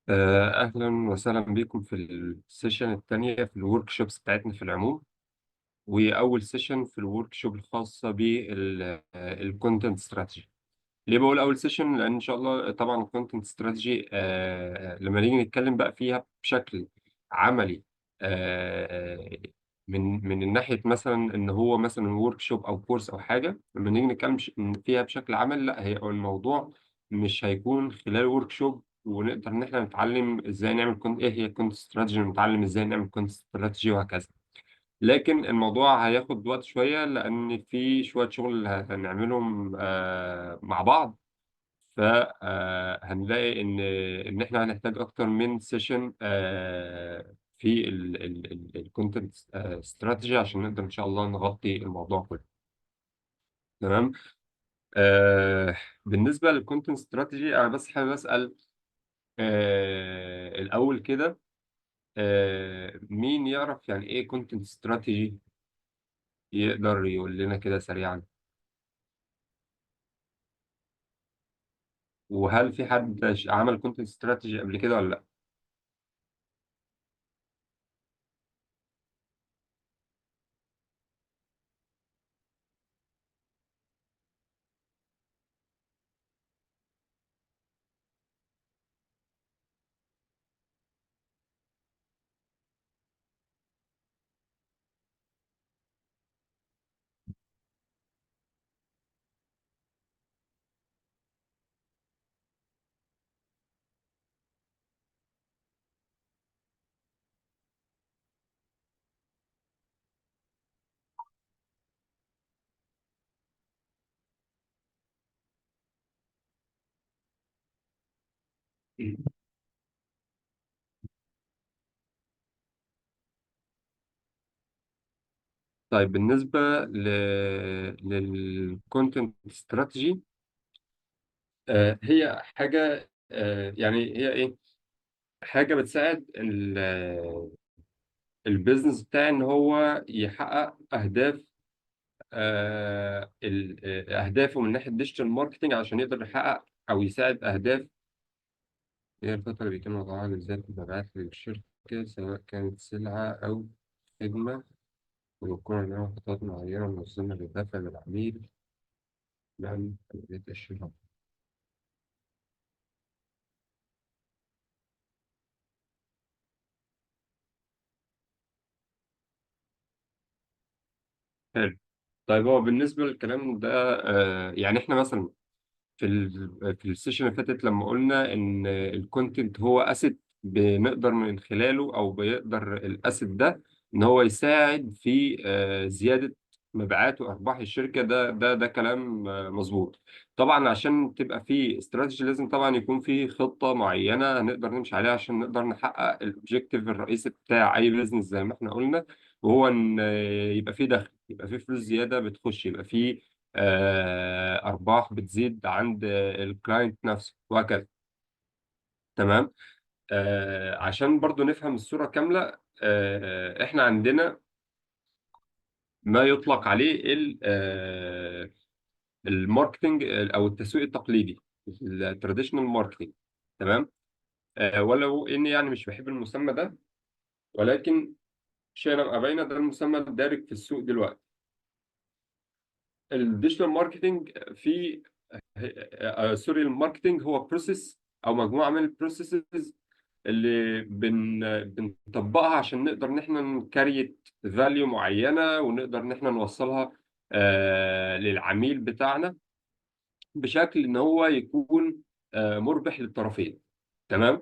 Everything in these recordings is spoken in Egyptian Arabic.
أهلا وسهلا بكم في ال session الثانية في ال workshops بتاعتنا في العموم، وأول session في ال workshop الخاصة بال content strategy. ليه بقول أول session؟ لأن إن شاء الله طبعا ال content strategy لما نيجي نتكلم بقى فيها بشكل عملي، من الناحية مثلا إن هو مثلا workshop أو course أو حاجة، لما نيجي نتكلم فيها بشكل عملي، لا، هي الموضوع مش هيكون خلال workshop ونقدر إن إحنا نتعلم إزاي نعمل إيه هي content strategy، ونتعلم إزاي نعمل content strategy وهكذا. لكن الموضوع هياخد وقت شوية، لأن في شوية شغل هنعملهم مع بعض، فهنلاقي إن إحنا هنحتاج أكتر من session في ال content strategy عشان نقدر إن شاء الله نغطي الموضوع كله. تمام؟ بالنسبة لل content strategy، أنا بس حابب أسأل الأول كده، مين يعرف يعني إيه content strategy؟ يقدر يقول لنا كده سريعا؟ وهل في حد عمل content strategy قبل كده ولا لا؟ طيب بالنسبة لل content strategy، هي حاجة، يعني هي إيه؟ حاجة بتساعد ال business بتاعي إن هو يحقق أهدافه من ناحية digital marketing، عشان يقدر يحقق أو يساعد أهداف. هي الفترة اللي بيتم وضعها لزيادة المبيعات للشركة، سواء كانت سلعة أو خدمة، ويكون عندنا خطوات معينة منظمة للدفع للعميل عن عملية الشراء. حلو. طيب هو بالنسبة للكلام ده، يعني إحنا مثلاً في ال session اللي فاتت لما قلنا إن ال content هو asset بنقدر من خلاله أو بيقدر ال asset ده إن هو يساعد في زيادة مبيعات وأرباح الشركة، ده كلام مظبوط. طبعاً عشان تبقى في استراتيجي لازم طبعاً يكون في خطة معينة هنقدر نمشي عليها عشان نقدر نحقق ال objective الرئيسي بتاع أي business زي ما إحنا قلنا، وهو إن يبقى في دخل، يبقى في فلوس زيادة بتخش، يبقى في أرباح بتزيد عند ال client نفسه وهكذا. تمام؟ عشان برضو نفهم الصورة كاملة، إحنا عندنا ما يطلق عليه ال marketing أو التسويق التقليدي، ال traditional marketing. تمام؟ ولو إني مش بحب المسمى ده، ولكن شئنا أم أبينا ده المسمى الدارج في السوق دلوقتي. ال digital marketing في، sorry، ال marketing هو process أو مجموعة من ال processes اللي بنطبقها عشان نقدر إن إحنا ن create value معينة ونقدر إن إحنا نوصلها للعميل بتاعنا بشكل إن هو يكون مربح للطرفين. تمام؟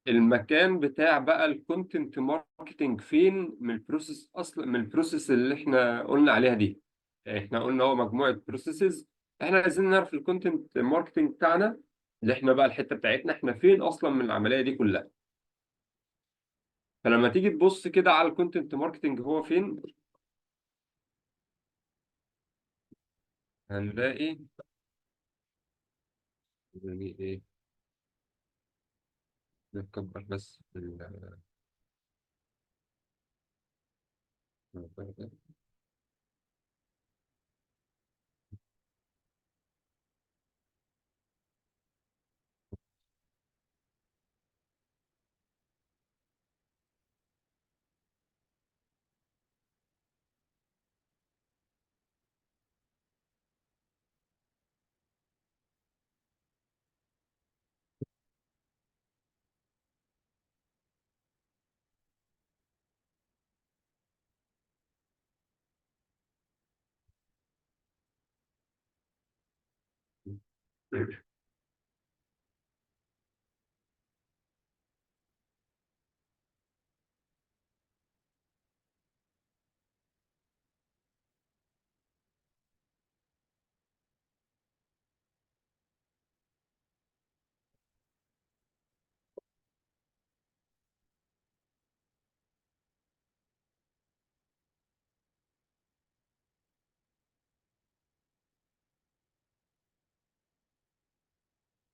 المكان بتاع بقى ال content marketing فين من ال process اصلا، من ال process اللي احنا قلنا عليها دي؟ احنا قلنا هو مجموعة processes، احنا عايزين نعرف ال content marketing بتاعنا اللي احنا بقى الحتة بتاعتنا احنا فين اصلا من العملية دي كلها. فلما تيجي تبص كده على ال content marketing هو فين، هنلاقي يعني ايه، نكبر بس الموضوع ده.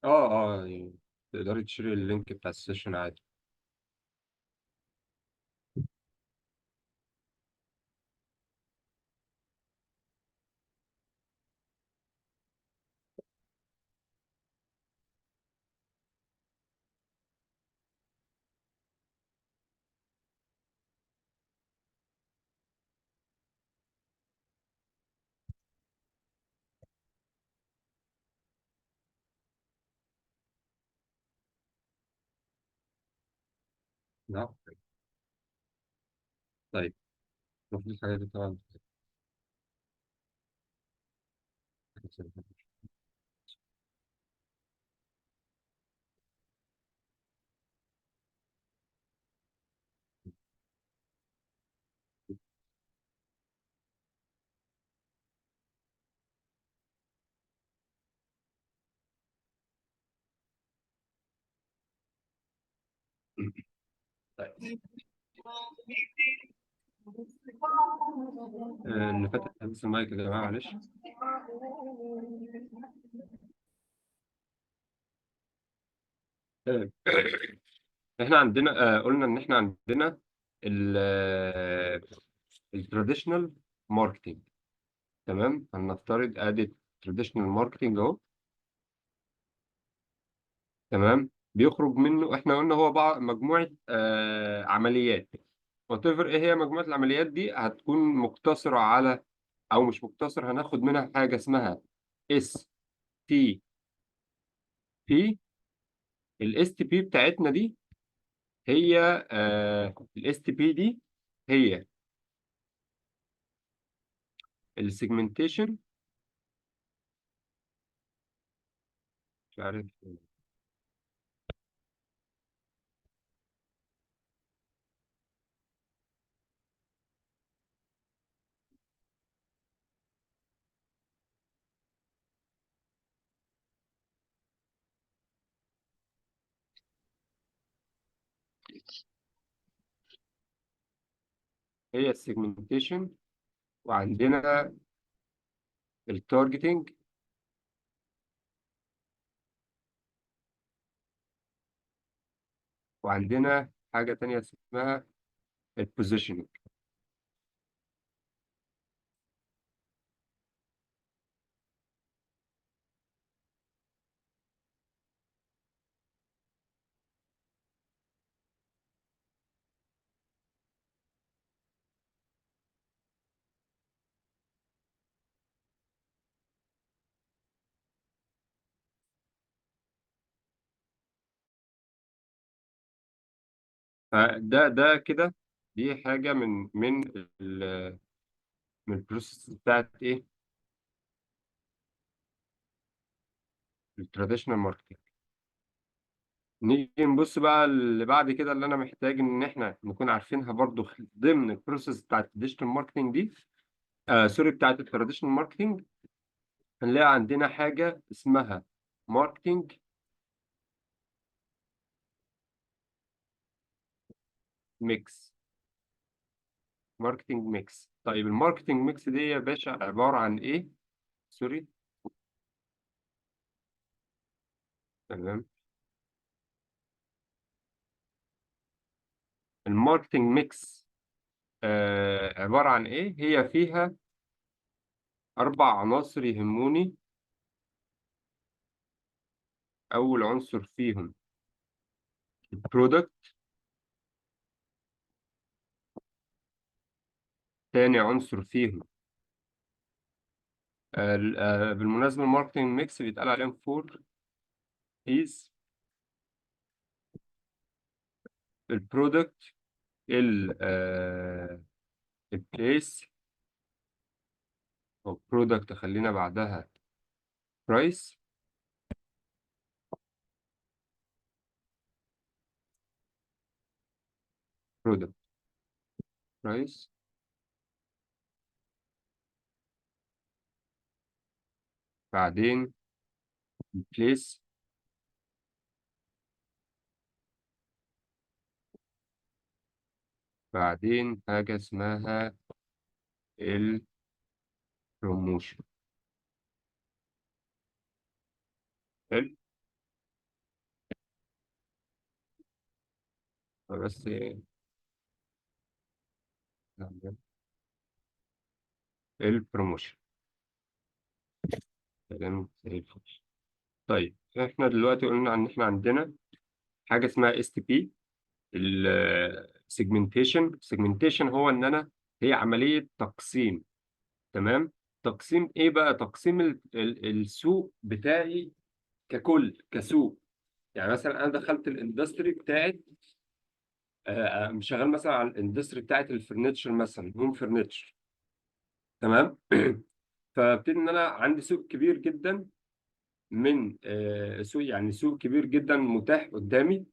اه يعني تقدري تشيري ال link بتاع ال session عادي. نعم. طيب المفروض الحاجات دي طبعا. طيب اللي فاتح بس المايك يا جماعة معلش. آه، احنا عندنا قلنا ان احنا عندنا ال ال traditional marketing، تمام. هنفترض ادي traditional marketing اهو، تمام. بيخرج منه احنا قلنا هو بعض مجموعة عمليات، whatever ايه هي مجموعة العمليات دي، هتكون مقتصرة على او مش مقتصر، هناخد منها حاجة اسمها STP. ال STP بتاعتنا دي هي ال STP دي هي ال segmentation، مش عارف هي ال segmentation، وعندنا ال targeting، وعندنا حاجة تانية اسمها ال positioning. فده ده كده دي حاجة من ال process بتاعت ايه ال traditional marketing. نيجي نبص بقى اللي بعد كده، اللي انا محتاج ان احنا نكون عارفينها برضو ضمن ال process بتاعت ال digital marketing دي، sorry، بتاعت ال traditional marketing. هنلاقي عندنا حاجة اسمها marketing mix. marketing mix. طيب ال marketing mix دي يا باشا عبارة عن ايه؟ sorry، تمام. ال marketing mix عبارة عن ايه؟ هي فيها 4 عناصر يهموني. أول عنصر فيهم ال product، تاني عنصر فيهم بالمناسبة ال marketing mix بيتقال عليهم 4 P's: ال product، ال place أو product، خلينا بعدها price، product price، بعدين place، بعدين حاجة اسمها ال promotion. حلو، بس ال promotion. تمام زي الفل. طيب احنا دلوقتي قلنا ان احنا عندنا حاجة اسمها STP، ال segmentation. segmentation هو ان انا هي عملية تقسيم. تمام، تقسيم ايه بقى؟ تقسيم السوق بتاعي ككل، كسوق. يعني مثلا انا دخلت ال industry بتاعت، شغال مثلا على ال industry بتاعت ال furniture مثلا، home furniture. تمام. فابتدي ان انا عندي سوق كبير جدا من، سوق، يعني سوق كبير جدا متاح قدامي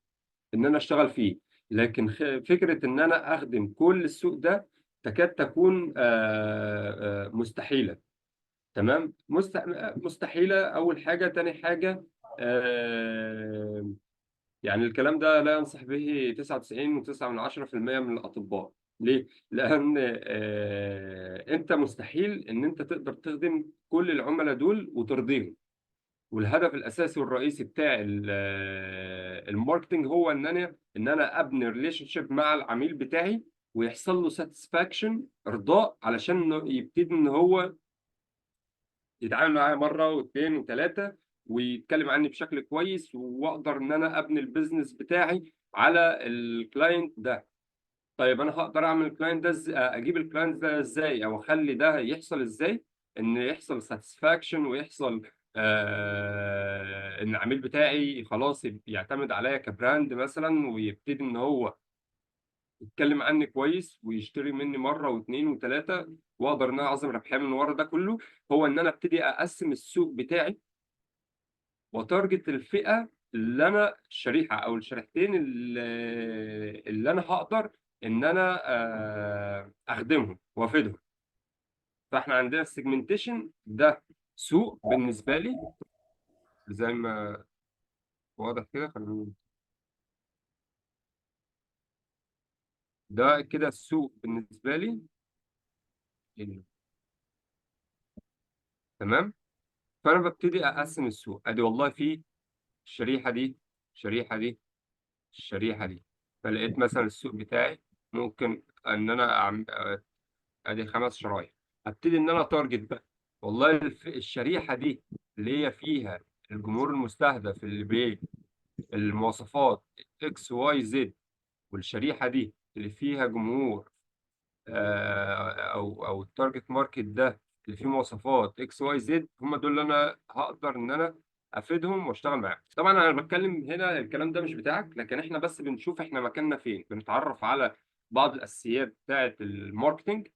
ان انا اشتغل فيه، لكن فكرة ان انا اخدم كل السوق ده تكاد تكون مستحيلة. تمام، مستحيلة اول حاجة. تاني حاجة، يعني الكلام ده لا ينصح به تسعة وتسعين وتسعة من عشرة في المية من الأطباء. ليه؟ لأن أنت مستحيل إن أنت تقدر تخدم كل العملاء دول وترضيهم. والهدف الأساسي والرئيسي بتاع ال marketing هو إن أنا أبني relationship مع العميل بتاعي ويحصل له satisfaction، إرضاء، علشان يبتدي إن هو يتعامل معايا مرة واثنين وثلاثة ويتكلم عني بشكل كويس، واقدر ان انا ابني ال business بتاعي على ال client ده. طيب انا هقدر اعمل ال client ده اجيب ال client ده ازاي، او اخلي ده يحصل ازاي، ان يحصل satisfaction ويحصل ان العميل بتاعي خلاص يعتمد عليا ك brand مثلا، ويبتدي ان هو يتكلم عني كويس ويشتري مني مرة واثنين وثلاثة، واقدر ان انا اعظم ربحية من ورا ده كله. هو ان انا ابتدي اقسم السوق بتاعي و target الفئة اللي انا الشريحة او الشريحتين اللي انا هقدر ان انا اخدمهم وافيدهم. فاحنا عندنا ال segmentation ده سوق بالنسبة لي زي ما واضح كده. خلينا ده كده السوق بالنسبة لي. تمام، فانا ببتدي اقسم السوق. ادي والله في الشريحة دي، الشريحة دي، الشريحة دي. فلقيت مثلا السوق بتاعي ممكن ان انا ادي 5 شرايح. هبتدي ان انا target بقى والله الشريحة دي اللي هي فيها الجمهور المستهدف اللي بيه المواصفات X Y Z، والشريحه دي اللي فيها جمهور، او ال target market ده اللي فيه مواصفات X Y Z، هم دول اللي انا هقدر ان انا افيدهم واشتغل معاهم. طبعا انا بتكلم هنا الكلام ده مش بتاعك، لكن احنا بس بنشوف احنا مكاننا فين، بنتعرف على بعض الاساسيات بتاعه ال marketing،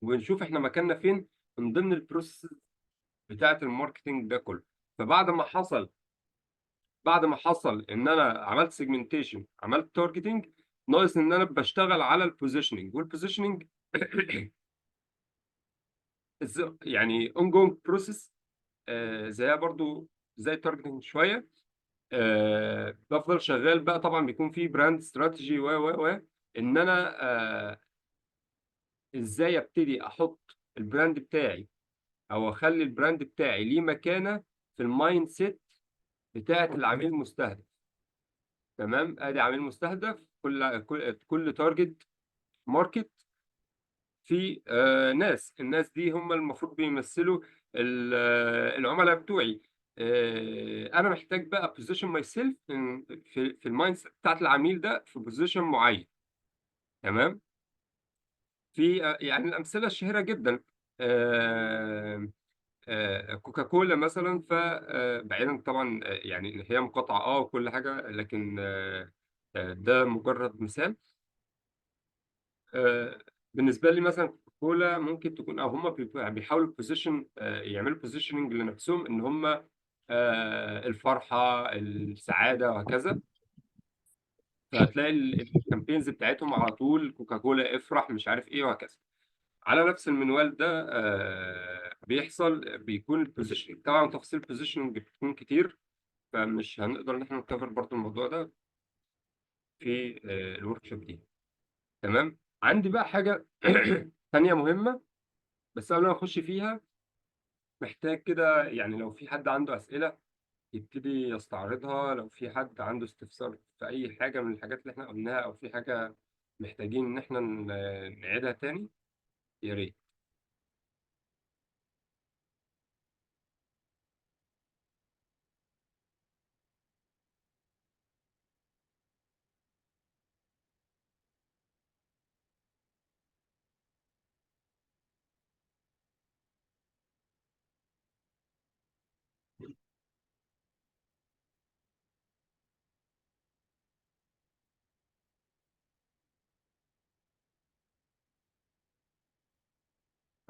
وبنشوف احنا مكاننا فين من ضمن ال process بتاعه ال marketing ده كله. فبعد ما حصل بعد ما حصل ان انا عملت segmentation، عملت targeting، ناقص ان انا بشتغل على ال positioning. وال positioning يعني ongoing process، زيها برضو زي ال targeting شويه. بفضل شغال بقى، طبعا بيكون في brand strategy و و و ان انا ازاي ابتدي احط ال brand بتاعي او اخلي ال brand بتاعي ليه مكانه في ال mindset بتاعه العميل المستهدف. تمام، ادي عميل مستهدف، كل target market في ناس، الناس دي هم المفروض بيمثلوا العملاء بتوعي. انا محتاج بقى position myself في ال mindset بتاعت العميل ده في position معين. تمام، في يعني الامثلة الشهيرة جدا، كوكاكولا مثلا. فبعيدا طبعا يعني هي مقاطعه وكل حاجة، لكن ده مجرد مثال. بالنسبة لي مثلا كوكاكولا ممكن تكون، او هم بيحاولوا يعملوا positioning لنفسهم ان هم الفرحة، السعادة، وهكذا. فهتلاقي ال campaigns بتاعتهم على طول كوكاكولا افرح مش عارف ايه وهكذا. على نفس المنوال ده بيحصل، بيكون ال positioning. طبعا تفاصيل ال positioning بتكون كتير، فمش هنقدر ان احنا ن cover برضو الموضوع ده في ال workshop دي. تمام، عندي بقى حاجة ثانية مهمة، بس قبل ما اخش فيها محتاج كده يعني لو في حد عنده اسئلة يبتدي يستعرضها، لو في حد عنده استفسار في اي حاجة من الحاجات اللي احنا قلناها، او في حاجة محتاجين ان احنا نعيدها تاني يا ريت.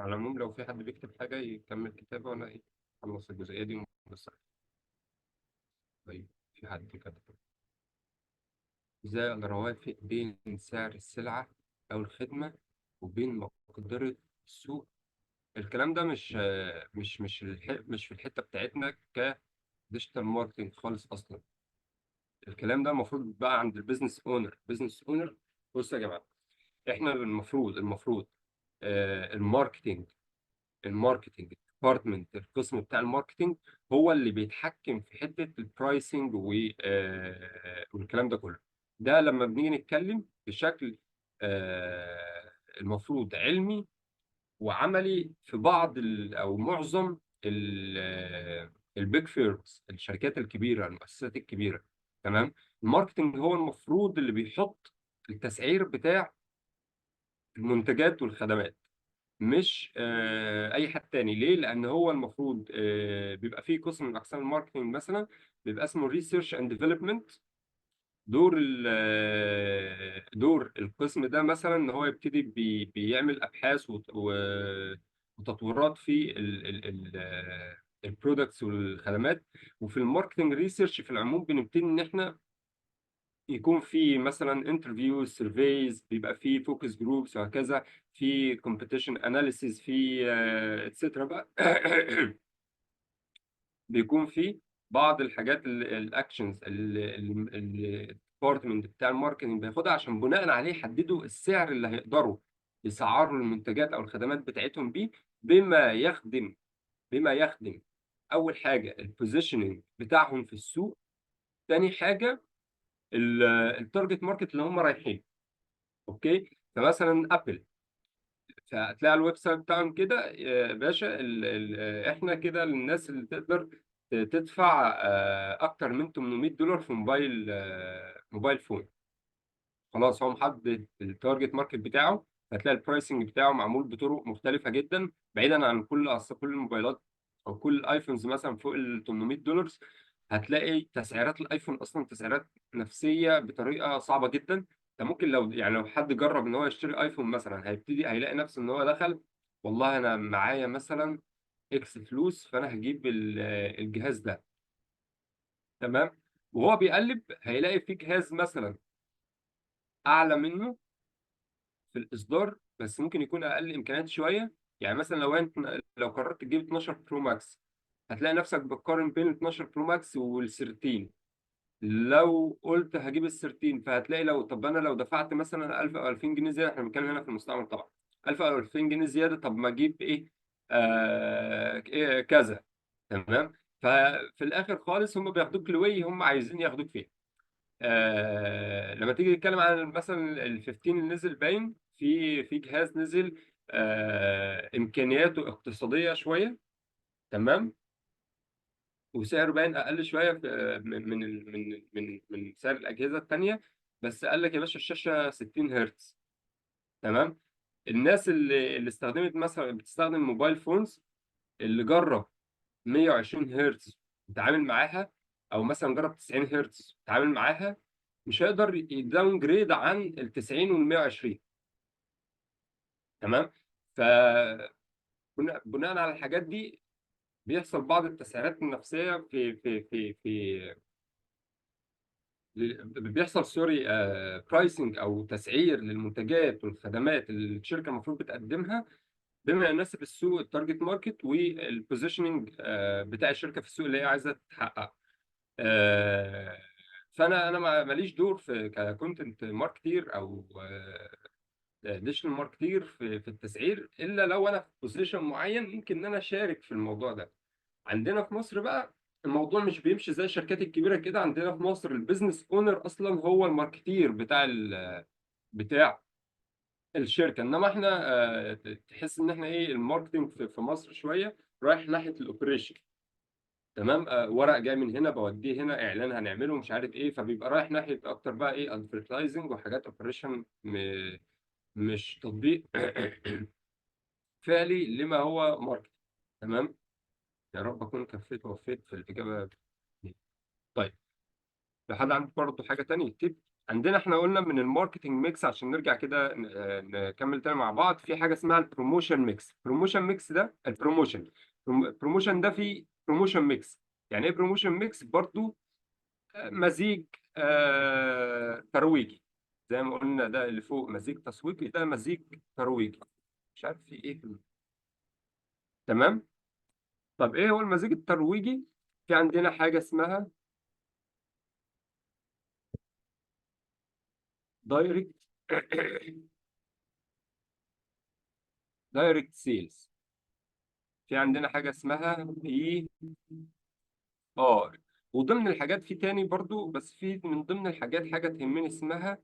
على العموم لو في حد بيكتب حاجة يكمل كتابة، وأنا إيه أخلص الجزئية دي بس. طيب في حد كتب إزاي أقدر أوافق بين سعر السلعة أو الخدمة وبين مقدرة السوق؟ الكلام ده مش في الحتة بتاعتنا ك digital marketing خالص أصلا. الكلام ده المفروض بقى عند ال business owner. ال business owner، بصوا يا جماعة، إحنا المفروض، ال marketing department، القسم بتاع ال marketing هو اللي بيتحكم في حتة ال pricing والكلام ده كله. ده لما بنيجي نتكلم بشكل، المفروض علمي وعملي في بعض او معظم ال big firms، الشركات الكبيرة، المؤسسات الكبيرة. تمام، ال marketing هو المفروض اللي بيحط التسعير بتاع المنتجات والخدمات، مش اي حد تاني. ليه؟ لان هو المفروض، بيبقى فيه قسم من اقسام ال marketing مثلا بيبقى اسمه research and development. دور القسم ده مثلا ان هو يبتدي بيعمل ابحاث وتطويرات في ال products والخدمات. وفي ال marketing research في العموم بنبتدي ان احنا يكون في مثلا interviews، surveys، بيبقى في focus groups وهكذا، في competition analysis، في et cetera بقى. بيكون في بعض الحاجات ال actions ال department بتاع ال marketing بياخدها عشان بناء عليه يحددوا السعر اللي هيقدروا يسعروا المنتجات او الخدمات بتاعتهم بيه، بما يخدم اول حاجة ال positioning بتاعهم في السوق، تاني حاجة ال target market اللي هم رايحين. okay، فمثلا Apple، فهتلاقي على ال website بتاعهم كده يا باشا، احنا كده للناس اللي تقدر تدفع، اكتر من تمنمية دولار في mobile phone. خلاص هو محدد ال target market بتاعه، هتلاقي ال pricing بتاعه معمول بطرق مختلفة جدا بعيدا عن اصل كل الموبايلات او كل ال iPhones مثلا فوق ال تمنمية دولار هتلاقي تسعيرات ال iPhone اصلا تسعيرات نفسية بطريقة صعبة جدا. انت ممكن لو حد جرب ان هو يشتري iPhone مثلا، هيلاقي نفسه ان هو دخل والله انا معايا مثلا X فلوس فانا هجيب الجهاز ده. تمام، وهو بيقلب هيلاقي في جهاز مثلا اعلى منه في الاصدار، بس ممكن يكون اقل امكانيات شويه. يعني مثلا لو انت لو قررت تجيب 12 Pro Max، هتلاقي نفسك بتقارن بين 12 Pro Max وال 13. لو قلت هجيب ال 13، فهتلاقي لو طب انا لو دفعت مثلا 1000 او 2000 جنيه زياده، احنا بنتكلم هنا في المستعمل طبعا، 1000 او 2000 جنيه زياده، طب ما اجيب ايه؟ إيه كذا. تمام. ففي الاخر خالص هم بياخدوك لوي هم عايزين ياخدوك فيها. لما تيجي تتكلم عن مثلا ال 15 اللي نزل، باين في جهاز نزل امكانياته اقتصادية شويه، تمام، وسعره باين اقل شوية من من من من من سعر الاجهزة الثانيه، بس قال لك يا باشا الشاشة 60 هرتز. تمام. الناس اللي استخدمت مثلا بتستخدم mobile phones، اللي جرب 120 هرتز وتعامل معاها، او مثلا جرب 90 هرتز وتعامل معاها، مش هيقدر ي downgrade عن ال 90 وال 120. تمام. ف بناء على الحاجات دي بيحصل بعض التسعيرات النفسية في في في في بيحصل sorry pricing او تسعير للمنتجات والخدمات اللي الشركة المفروض بتقدمها بما يناسب السوق، ال target market وال positioning بتاع الشركة في السوق اللي هي عايزه تحققه. فانا ماليش دور في ك content marketer او digital marketer في التسعير، الا لو انا في position معين ممكن ان انا اشارك في الموضوع ده. عندنا في مصر بقى الموضوع مش بيمشي زي الشركات الكبيرة كده. عندنا في مصر ال business owner اصلا هو ال marketer بتاع الشركه، انما احنا تحس ان احنا ايه، ال marketing في مصر شوية رايح ناحية ال operation. تمام. ورق جاي من هنا بوديه هنا، اعلان هنعمله مش عارف ايه، فبيبقى رايح ناحية اكتر بقى ايه advertising وحاجات operation، مش تطبيق فعلي لما هو marketing. تمام. يا رب اكون كفيت ووفيت في الاجابة دي. طيب لو حد عنده برضه حاجة تانية يكتب. عندنا احنا قلنا من ال marketing mix، عشان نرجع كده نكمل تاني مع بعض، في حاجة اسمها ال promotion mix. ال promotion mix ده ال promotion، ال promotion ده فيه promotion mix. يعني ايه promotion mix؟ برضه مزيج ترويجي، زي ما قلنا ده اللي فوق مزيج تسويقي، ده مزيج ترويجي، مش عارف في ايه في تمام. طب ايه هو المزيج الترويجي؟ في عندنا حاجة اسمها direct sales، في عندنا حاجة اسمها PR، وضمن الحاجات في تاني برضو، بس في من ضمن الحاجات حاجة تهمني اسمها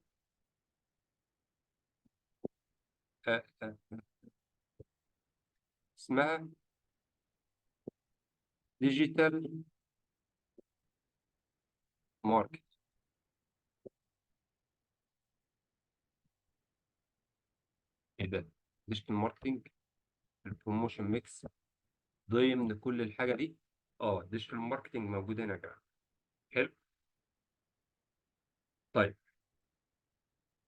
اسمها digital market. ايه ده؟ digital marketing، ال promotion mix ضمن كل الحاجة دي. digital marketing موجود هنا يا جماعة. حلو. طيب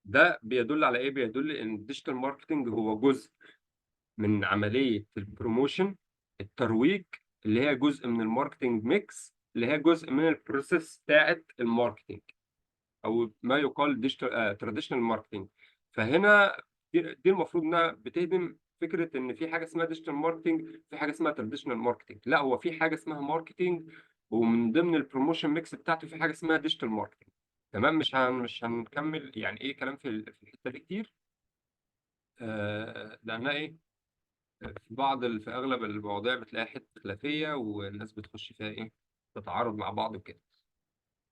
ده بيدل على ايه؟ بيدل ان ال digital marketing هو جزء من عملية ال promotion، الترويج، اللي هي جزء من ال marketing mix، اللي هي جزء من ال process بتاعت ال marketing، او ما يقال digital traditional marketing. فهنا دي المفروض انها بتهدم فكرة ان في حاجة اسمها digital marketing، في حاجة اسمها traditional marketing. لا، هو في حاجة اسمها marketing، ومن ضمن ال promotion mix بتاعته في حاجة اسمها digital marketing. تمام. مش هنكمل يعني ايه كلام في الحتة دي كتير، لانها ايه، في بعض في اغلب المواضيع بتلاقي حتة خلافية والناس بتخش فيها ايه، تتعارض مع بعض وكده.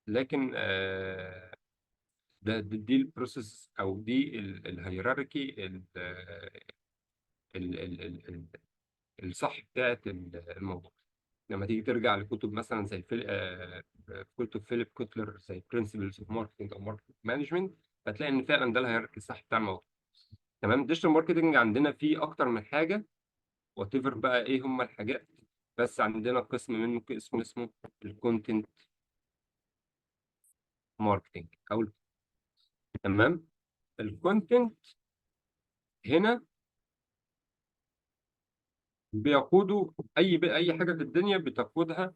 لكن ده دي ال process او دي ال hierarchy الصح بتاعت الموضوع. لما تيجي ترجع لكتب مثلا زي كتب فيليب كوتلر زي Principles of Marketing او Marketing Management، فتلاقي ان فعلا ده ال hierarchy الصح بتاع الموضوع. تمام. digital marketing عندنا فيه اكتر من حاجة، whatever بقى ايه هم الحاجات، بس عندنا قسم منه قسم اسمه ال content marketing او تمام. ال content هنا بيقودوا اي حاجة في الدنيا بتقودها،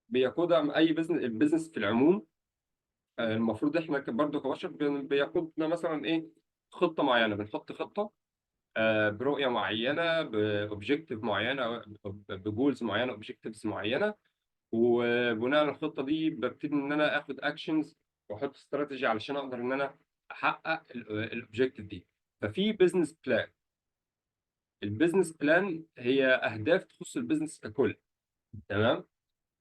بيقودها اي business، ال business في العموم المفروض احنا برضو كبشر بيقودنا مثلا ايه؟ خطه معينه، بنحط خطه برؤية معينه، ب objective معينه، ب goals معينه، objectives معينه، وبناء على الخطة دي ببتدي ان انا اخد actions واحط استراتيجي علشان اقدر ان انا احقق ال objective دي. ففي business plan. ال business plan هي اهداف تخص ال business ككل، تمام؟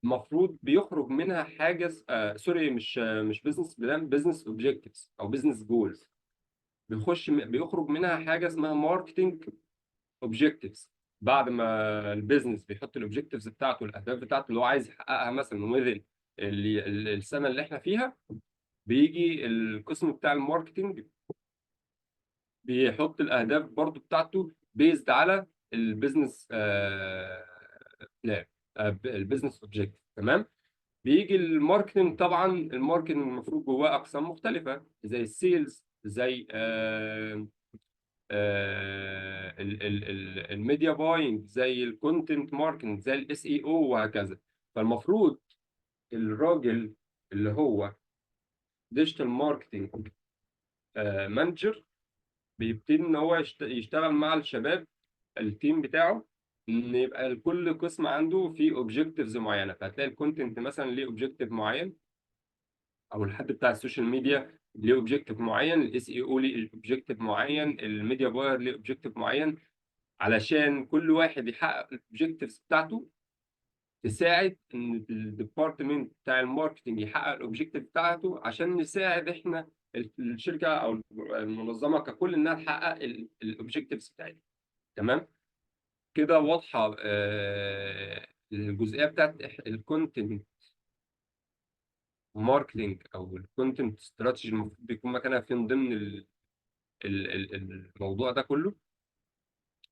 المفروض بيخرج منها حاجة sorry، مش business plan، business objectives او business goals. بيخرج منها حاجة اسمها marketing objectives. بعد ما ال business بيحط ال objectives بتاعته، الاهداف بتاعته اللي هو عايز يحققها مثلا within السنة اللي احنا فيها، بيجي القسم بتاع ال marketing بيحط الاهداف برضو بتاعته based على ال business plan، ال business objective، تمام؟ بيجي ال marketing، طبعا ال marketing المفروض جواه اقسام مختلفة زي ال sales، زي ال media buying، زي ال content marketing، زي ال SEO وهكذا. فالمفروض الراجل اللي هو digital marketing manager بيبتدي ان هو يشتغل مع الشباب ال team بتاعه، ان يبقى كل قسم عنده فيه objectives معينة. فهتلاقي ال content مثلا ليه objective معين، او الحد بتاع ال social media ليه objective معين، ال SEO ليه objective معين، ال media buyer ليه objective معين، علشان كل واحد يحقق ال objectives بتاعته، تساعد ان ال department بتاع ال marketing يحقق ال objective بتاعته، عشان نساعد احنا الشركة او المنظمة ككل انها تحقق ال objectives بتاعتها. تمام كده؟ واضحة الجزئية بتاعت ال content marketing او ال content strategy المفروض بيكون مكانها فين ضمن الموضوع ده كله؟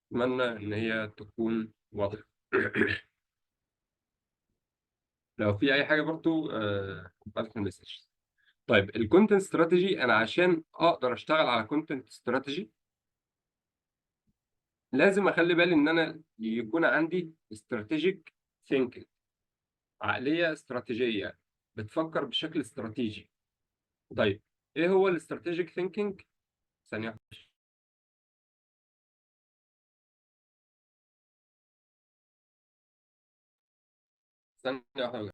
اتمنى ان هي تكون واضحة. لو في اي حاجة برضو ابعت لي message. طيب ال content strategy، انا عشان اقدر اشتغل على content strategy لازم اخلي بالي ان انا يكون عندي strategic thinking، عقلية استراتيجية بتفكر بشكل استراتيجي. طيب ايه هو ال strategic thinking؟ ثانية، ثانية واحدة.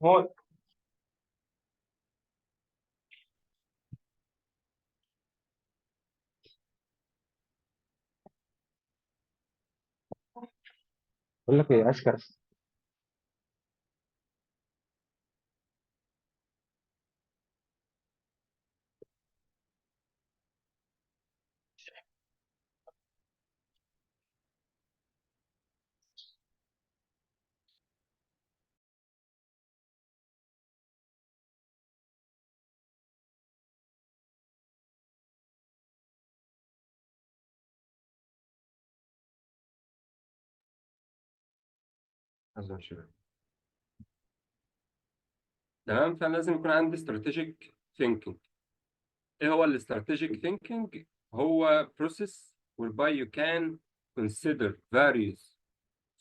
هو بقول لك ايه اشكر. عايز شباب. تمام، فانا لازم يكون عندي strategic thinking. ايه هو ال strategic thinking؟ هو process whereby you can consider various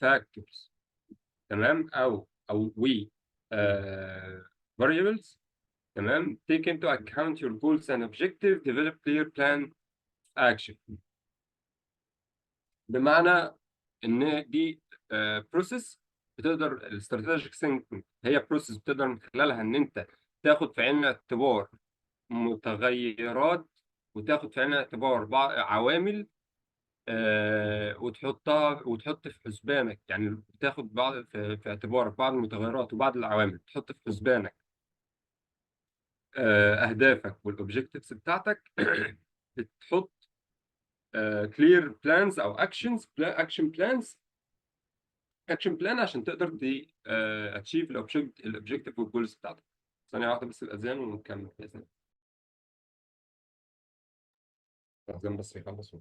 factors، تمام، او we variables، تمام، take into account your goals and objective، develop clear plan of action. بمعنى ان دي process بتقدر، ال strategic thinking هي process بتقدر من خلالها ان انت تاخد في عين الاعتبار متغيرات، وتاخد في عين الاعتبار بعض عوامل، وتحطها وتحط في حسبانك، يعني بتاخد بعض في اعتبارك بعض المتغيرات وبعض العوامل، تحط في حسبانك اهدافك وال objectives بتاعتك، بتحط clear plans او actions، action plans، action plan عشان تقدر achieve ال objective وال goals بتاعتك. ثانية واحدة بس الأذان ونكمل بإذن الله. الأذان بس يخلص.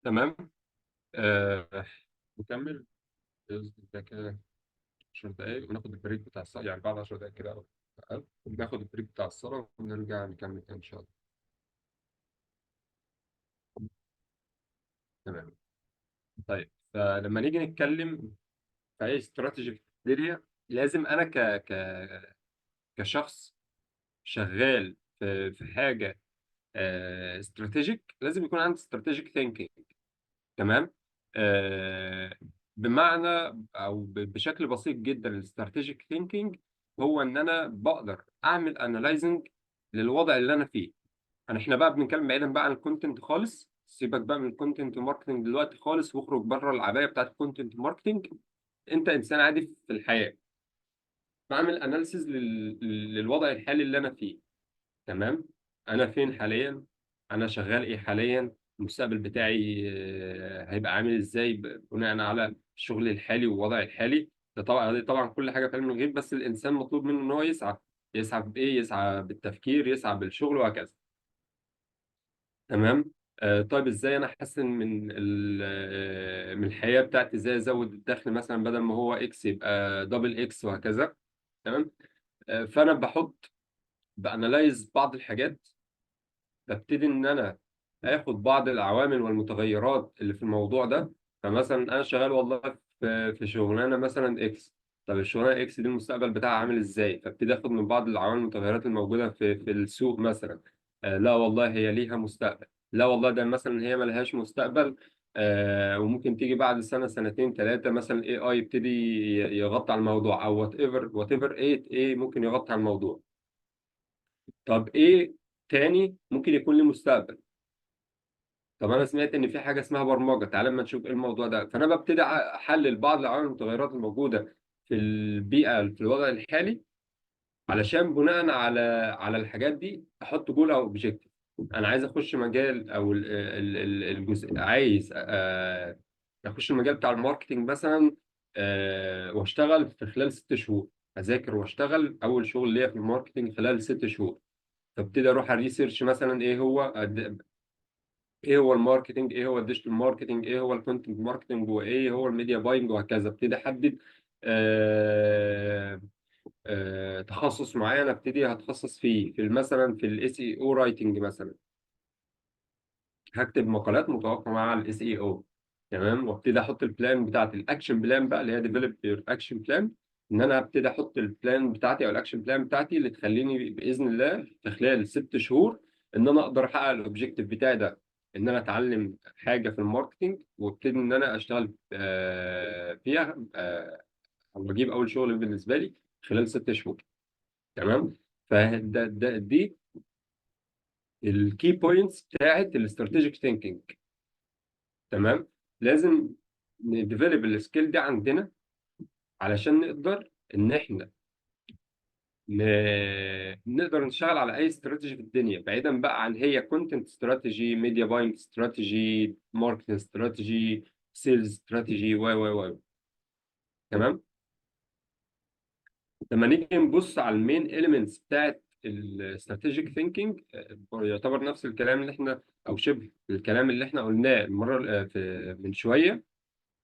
تمام. نكمل بإذن الله كده 10 دقايق وناخد ال break بتاع الصلاة، يعني بعد 10 دقايق كده أو أقل ناخد ال break بتاع الصلاة ونرجع نكمل تاني إن شاء الله. تمام. طيب، فلما نيجي نتكلم في أي استراتيجي في الدنيا، لازم أنا ك ك كشخص شغال في حاجة strategic، لازم يكون عندي strategic thinking. تمام. آه بمعنى او بشكل بسيط جدا، ال strategic thinking هو ان انا بقدر اعمل analyzing للوضع اللي انا فيه. احنا بقى بنتكلم بعيدا بقى عن ال content خالص، سيبك بقى من ال content marketing دلوقتي خالص، واخرج بره العباية بتاعت ال content marketing. انت انسان عادي في الحياه، بعمل analysis للوضع الحالي اللي انا فيه. تمام. انا فين حاليا؟ انا شغال ايه حاليا؟ المستقبل بتاعي هيبقى عامل ازاي بناء على شغلي الحالي ووضعي الحالي؟ ده طبعا طبعا كل حاجة في علم الغيب، بس الانسان مطلوب منه ان هو يسعى. يسعى بايه؟ يسعى بالتفكير، يسعى بالشغل وهكذا. تمام. طيب ازاي انا احسن من الحياة بتاعتي؟ ازاي ازود الدخل مثلا، بدل ما هو X يبقى double X وهكذا. تمام. فانا بحط ب analyze بعض الحاجات، ببتدي ان انا اخد بعض العوامل والمتغيرات اللي في الموضوع ده. فمثلا انا شغال والله في شغلانة مثلا X. طب الشغلانة X دي المستقبل بتاعها عامل ازاي؟ فابتدي اخد من بعض العوامل المتغيرات الموجودة في السوق مثلا. لا والله هي ليها مستقبل، لا والله ده مثلا هي ملهاش مستقبل. وممكن تيجي بعد سنة سنتين ثلاثة مثلا AI يبتدي يغطي على الموضوع، او whatever whatever ايه ممكن يغطي على الموضوع. طب ايه تاني ممكن يكون له مستقبل؟ طب انا سمعت ان في حاجة اسمها برمجه، تعالى اما نشوف ايه الموضوع ده. فانا ببتدي احلل بعض العوامل المتغيرات الموجودة في البيئة في الوضع الحالي، علشان بناء على الحاجات دي احط جول او objective. انا عايز اخش مجال او الجزء، عايز اخش المجال بتاع ال marketing مثلا، واشتغل في خلال 6 شهور، اذاكر واشتغل اول شغل ليا في ال marketing خلال 6 شهور. فابتدي اروح ا research مثلا ايه هو ال marketing، ايه هو ال digital marketing، ايه هو ال content marketing، وايه هو ال media buying وهكذا. ابتدي احدد آه تخصص معين ابتدي هتخصص فيه، في مثلا في ال SEO writing مثلا، هكتب مقالات متوافقة مع ال SEO. تمام. وابتدي احط ال plan بتاعتي، ال action plan بقى اللي هي develop your action plan، ان انا ابتدي احط ال plan بتاعتي او ال action plan بتاعتي اللي تخليني باذن الله في خلال 6 شهور ان انا اقدر احقق ال objective بتاعي ده، ان انا اتعلم حاجة في ال marketing وابتدي ان انا اشتغل فيها، او اجيب اول شغل بالنسبة لي خلال 6 شهور. تمام. فده ده دي ال key points بتاعت ال strategic thinking. تمام. لازم ن develop ال skill دي عندنا علشان نقدر ان احنا نقدر نشتغل على اي استراتيجي في الدنيا، بعيدا بقى عن هي content strategy، media buying strategy، marketing strategy، sales strategy و و و تمام. لما نيجي نبص على ال main elements بتاعت ال strategic thinking، يعتبر نفس الكلام اللي احنا او شبه الكلام اللي احنا قلناه المرة في من شويه.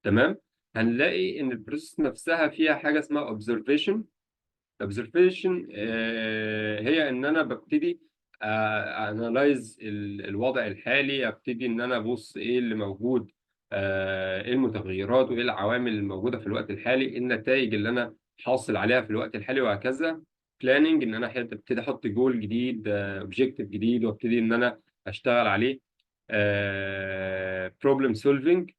تمام. هنلاقي ان ال process نفسها فيها حاجة اسمها observation. observation هي ان انا ببتدي analyze الوضع الحالي، ابتدي ان انا ابص ايه اللي موجود، ايه المتغيرات وايه العوامل الموجودة في الوقت الحالي، ايه النتائج اللي انا حاصل عليها في الوقت الحالي وهكذا. planning ان انا ابتدي احط جول جديد، objective جديد، وابتدي ان انا اشتغل عليه. problem solving،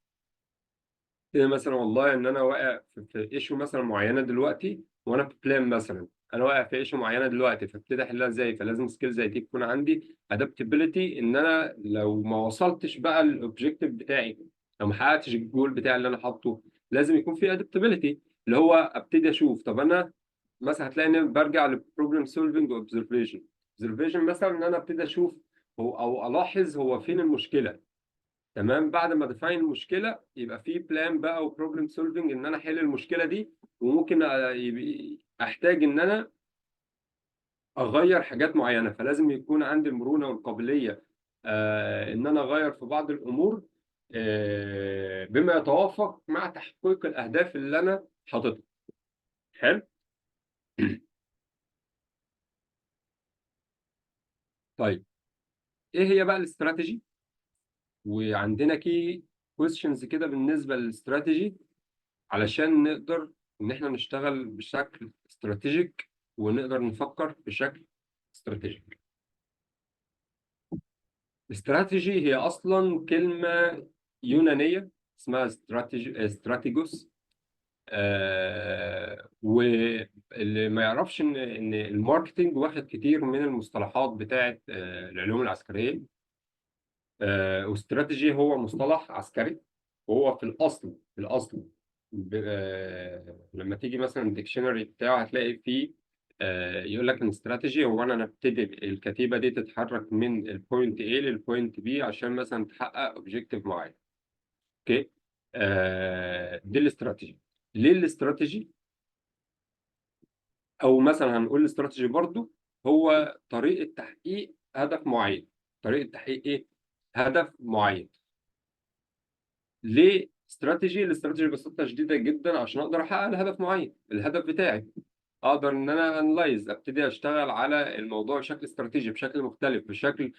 كده مثلا والله ان انا واقع في issue مثلا معينة دلوقتي، وانا في plan مثلا انا واقع في issue معينة دلوقتي، فابتدي احلها ازاي؟ فلازم skill زي دي تكون عندي، adaptability، ان انا لو ما وصلتش بقى ال objective بتاعي، لو ما حققتش الجول بتاعي اللي انا حاطه، لازم يكون في adaptability، اللي هو ابتدي اشوف. طب انا مثلا هتلاقي ان برجع لل problem solving observation. observation مثلا ان انا ابتدي اشوف هو او الاحظ هو فين المشكله. تمام. بعد ما define المشكلة يبقى في plan بقى و problem solving ان انا احل المشكلة دي، وممكن احتاج ان انا اغير حاجات معينه، فلازم يكون عندي المرونة والقابليه ان انا اغير في بعض الامور بما يتوافق مع تحقيق الاهداف اللي انا حاططها. حلو. طيب ايه هي بقى الاستراتيجي؟ وعندنا key questions كده بالنسبة للاستراتيجي علشان نقدر ان احنا نشتغل بشكل strategic ونقدر نفكر بشكل strategic. strategy هي اصلا كلمة يونانية اسمها strategy، strategos. واللي ما يعرفش ان ال marketing واخد كتير من المصطلحات بتاعه العلوم العسكرية. واستراتيجي هو مصطلح عسكري، وهو في الاصل لما تيجي مثلا ال dictionary بتاعه هتلاقي فيه يقول لك ان استراتيجي هو انا ابتدي الكتيبة دي تتحرك من ال point A لل point B عشان مثلا تحقق objective معين. okay، دي الاستراتيجي. ليه الاستراتيجي؟ او مثلا هنقول الاستراتيجي برضو هو طريقه تحقيق هدف معين. طريقه تحقيق ايه؟ هدف معين. ليه strategy؟ ال strategy ببساطة شديدة جدا عشان اقدر احقق الهدف معين، الهدف بتاعي. اقدر ان انا analyze، ابتدي اشتغل على الموضوع بشكل استراتيجي، بشكل مختلف، بشكل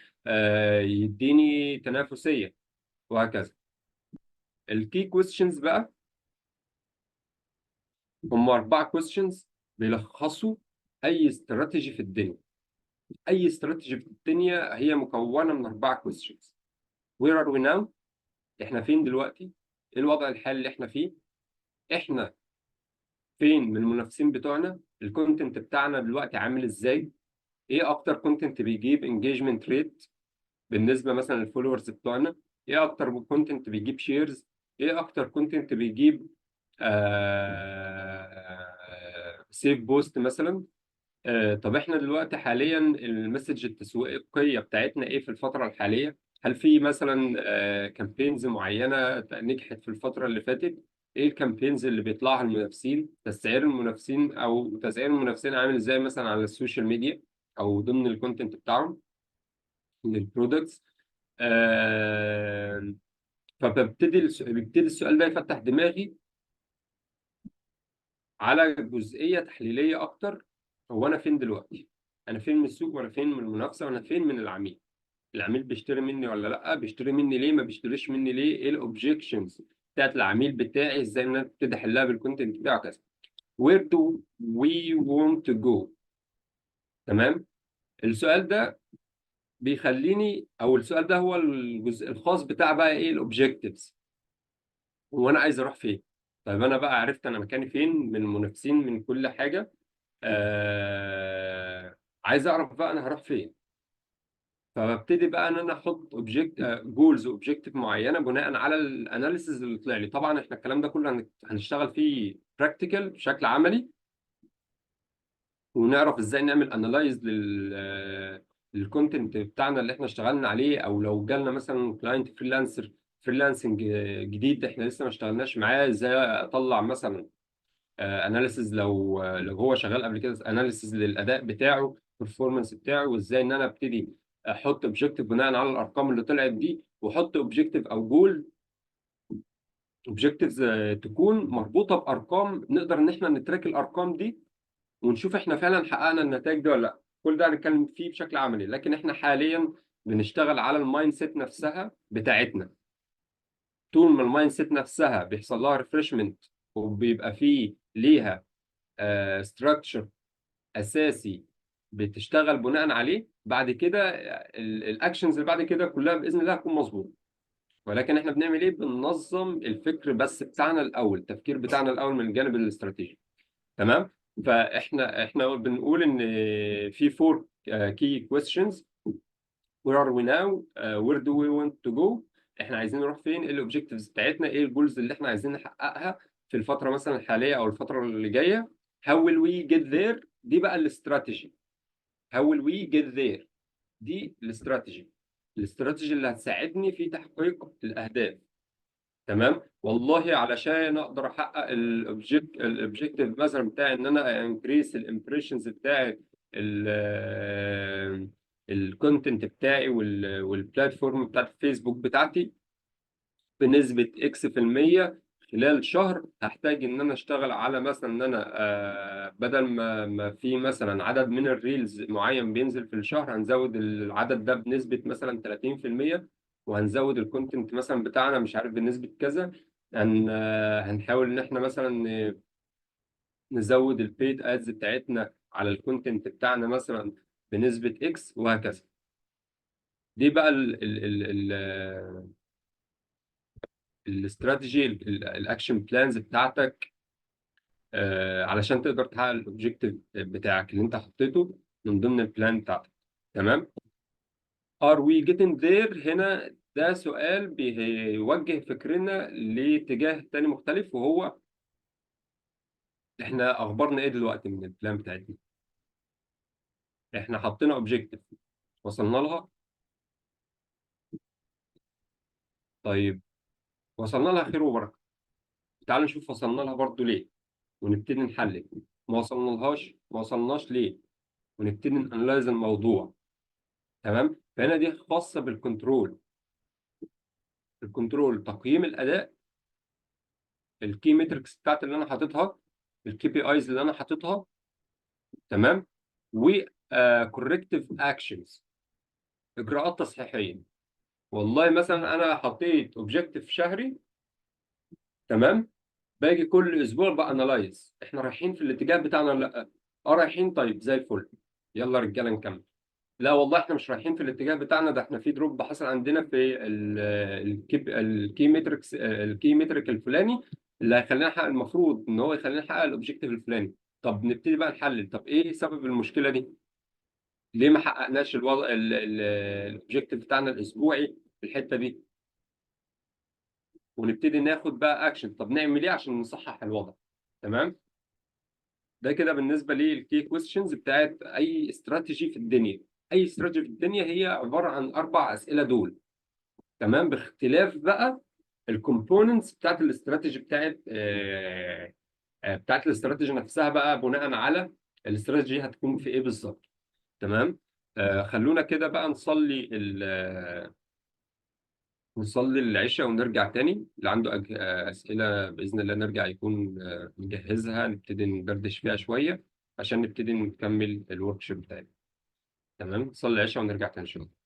يديني تنافسية وهكذا. ال key questions بقى هم 4 questions بيلخصوا اي استراتيجي في الدنيا. اي استراتيجي في الدنيا هي مكونة من 4 questions. where are we now؟ احنا فين دلوقتي؟ ايه الوضع الحالي اللي احنا فيه؟ احنا فين من المنافسين بتوعنا؟ ال content بتاعنا دلوقتي عامل ازاي؟ ايه اكتر content بيجيب engagement rate بالنسبة مثلا لل followers بتوعنا؟ ايه اكتر content بيجيب shares؟ ايه اكتر content بيجيب save post مثلا؟ طب احنا دلوقتي حاليا ال message التسويقية بتاعتنا ايه في الفترة الحالية؟ هل في مثلا campaigns معينة نجحت في الفترة اللي فاتت؟ ايه ال campaigns اللي بيطلعها المنافسين؟ تسعير المنافسين او تسعير المنافسين عامل ازاي مثلا على ال social media او ضمن ال content بتاعهم لل products؟ فببتدي بيبتدي السؤال ده يفتح دماغي على جزئية تحليلية اكتر. هو انا فين دلوقتي؟ انا فين من السوق، وانا فين من المنافسة، وانا فين من العميل؟ العميل بيشتري مني ولا لا؟ بيشتري مني ليه؟ ما بيشتريش مني ليه؟ ايه ال objections بتاعت العميل بتاعي؟ ازاي ان انا ابتدي احلها بال content بتاعه كذا. where do we want to go؟ تمام. السؤال ده بيخليني، او السؤال ده هو الجزء الخاص بتاع بقى ايه ال objectives، هو انا عايز اروح فين؟ طيب انا بقى عرفت انا مكاني فين من المنافسين من كل حاجة، عايز اعرف بقى انا هروح فين. فببتدي بقى ان انا احط object goals objective معينة بناء على ال analysis اللي طلع لي. طبعا احنا الكلام ده كله هنشتغل فيه practical بشكل عملي، ونعرف ازاي نعمل analyze لل content بتاعنا اللي احنا اشتغلنا عليه، او لو جالنا مثلا client freelancer freelancing جديد احنا لسه ما اشتغلناش معاه، ازاي اطلع مثلا analysis لو هو شغال قبل كده، analysis للاداء بتاعه، performance بتاعه، وازاي ان انا ابتدي احط objective بناء على الارقام اللي طلعت دي، واحط objective او goal objectives تكون مربوطة بارقام نقدر ان احنا ن track الارقام دي ونشوف احنا فعلا حققنا النتائج دي ولا لا. كل ده هنتكلم فيه بشكل عملي، لكن احنا حاليا بنشتغل على ال mindset نفسها بتاعتنا. طول ما ال mindset نفسها بيحصل لها refreshment وبيبقى فيه ليها structure اساسي بتشتغل بناء عليه، بعد كده ال actions اللي بعد كده كلها باذن الله هتكون مظبوطة. ولكن احنا بنعمل ايه؟ بننظم الفكر بس بتاعنا الاول، التفكير بتاعنا الاول من الجانب الاستراتيجي. تمام؟ فاحنا بنقول ان في four key questions: where are we now، where do we want to go، احنا عايزين نروح فين، ايه ال objectives بتاعتنا، ايه ال goals اللي احنا عايزين نحققها في الفترة مثلا الحالية او الفترة اللي جاية، how will we get there. دي بقى ال strategy. how will we get there دي ال strategy، ال strategy اللي هتساعدني في تحقيق الاهداف. تمام؟ والله علشان اقدر احقق ال objective مثلا بتاعي ان انا increase ال impressions بتاعي ال content بتاعي وال platform بتاعت الفيسبوك بتاعتي، بنسبة X في المية خلال شهر. هحتاج ان انا اشتغل على مثلا ان انا بدل ما في مثلا عدد من ال reels معين بينزل في الشهر، هنزود العدد ده بنسبة مثلا 30%، وهنزود ال content مثلا بتاعنا مش عارف بنسبة كذا. هنحاول ان احنا مثلا نزود ال paid ads بتاعتنا على ال content بتاعنا مثلا بنسبة X، وهكذا. دي بقى ال ال ال ال ال strategy، ال action plans بتاعتك، علشان تقدر تحقق ال objective بتاعك اللي انت حطيته من ضمن ال plan بتاعتك. تمام؟ Are we getting there؟ هنا ده سؤال بيوجه فكرنا لاتجاه تاني مختلف، وهو احنا اخبارنا ايه دلوقتي من ال plan بتاعتنا؟ احنا حطينا objective، وصلنا لها؟ طيب وصلنا لها خير وبركة. تعالوا نشوف وصلنا لها برضو ليه، ونبتدي نحلل. ما وصلنا لهاش، ما وصلناش ليه، ونبتدي ن analyze الموضوع. تمام؟ فهنا دي خاصة بال control. ال control تقييم الاداء، ال key metrics بتاعت اللي انا حاططها، ال KPIs اللي انا حاططها. تمام؟ و corrective actions، اجراءات تصحيحية. والله مثلا انا حطيت objective شهري، تمام؟ باجي كل اسبوع ب analyze احنا رايحين في الاتجاه بتاعنا ولا لا. رايحين، طيب زي الفل، يلا رجاله نكمل. لا والله احنا مش رايحين في الاتجاه بتاعنا ده، احنا في drop حصل عندنا في ال key metrics، ال key metric الفلاني اللي هيخلينا نحقق، المفروض ان هو يخلينا نحقق ال objective الفلاني. طب نبتدي بقى نحلل، طب ايه سبب المشكلة دي؟ ليه ما حققناش الوضع ال objective بتاعنا الاسبوعي في الحتة دي؟ ونبتدي ناخد بقى اكشن، طب نعمل ايه عشان نصحح الوضع؟ تمام؟ ده كده بالنسبة لل key questions بتاعت اي استراتيجي في الدنيا. اي استراتيجي في الدنيا هي عبارة عن 4 اسئلة دول. تمام؟ باختلاف بقى ال components بتاعت الاستراتيجي بتاعت الاستراتيجي نفسها بقى، بناء على الاستراتيجي هتكون في ايه بالظبط. تمام؟ خلونا كده بقى نصلي العشاء ونرجع تاني. اللي عنده أسئلة بإذن الله نرجع يكون نجهزها، نبتدي ندردش فيها شوية عشان نبتدي نكمل ال workshop بتاعنا. تمام؟ نصلي العشاء ونرجع تاني إن شاء الله.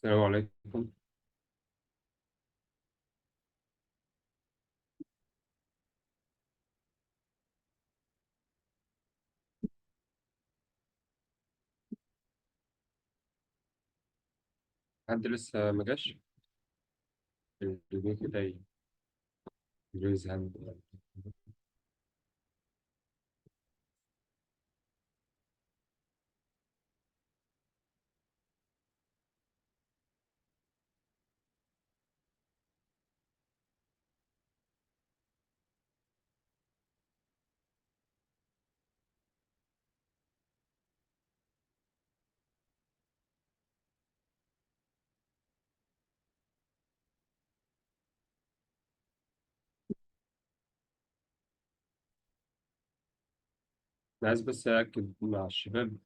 السلام عليكم. حد لسه ما جاش؟ اللي كده raise hand. أنا عايز بس أأكد مع الشباب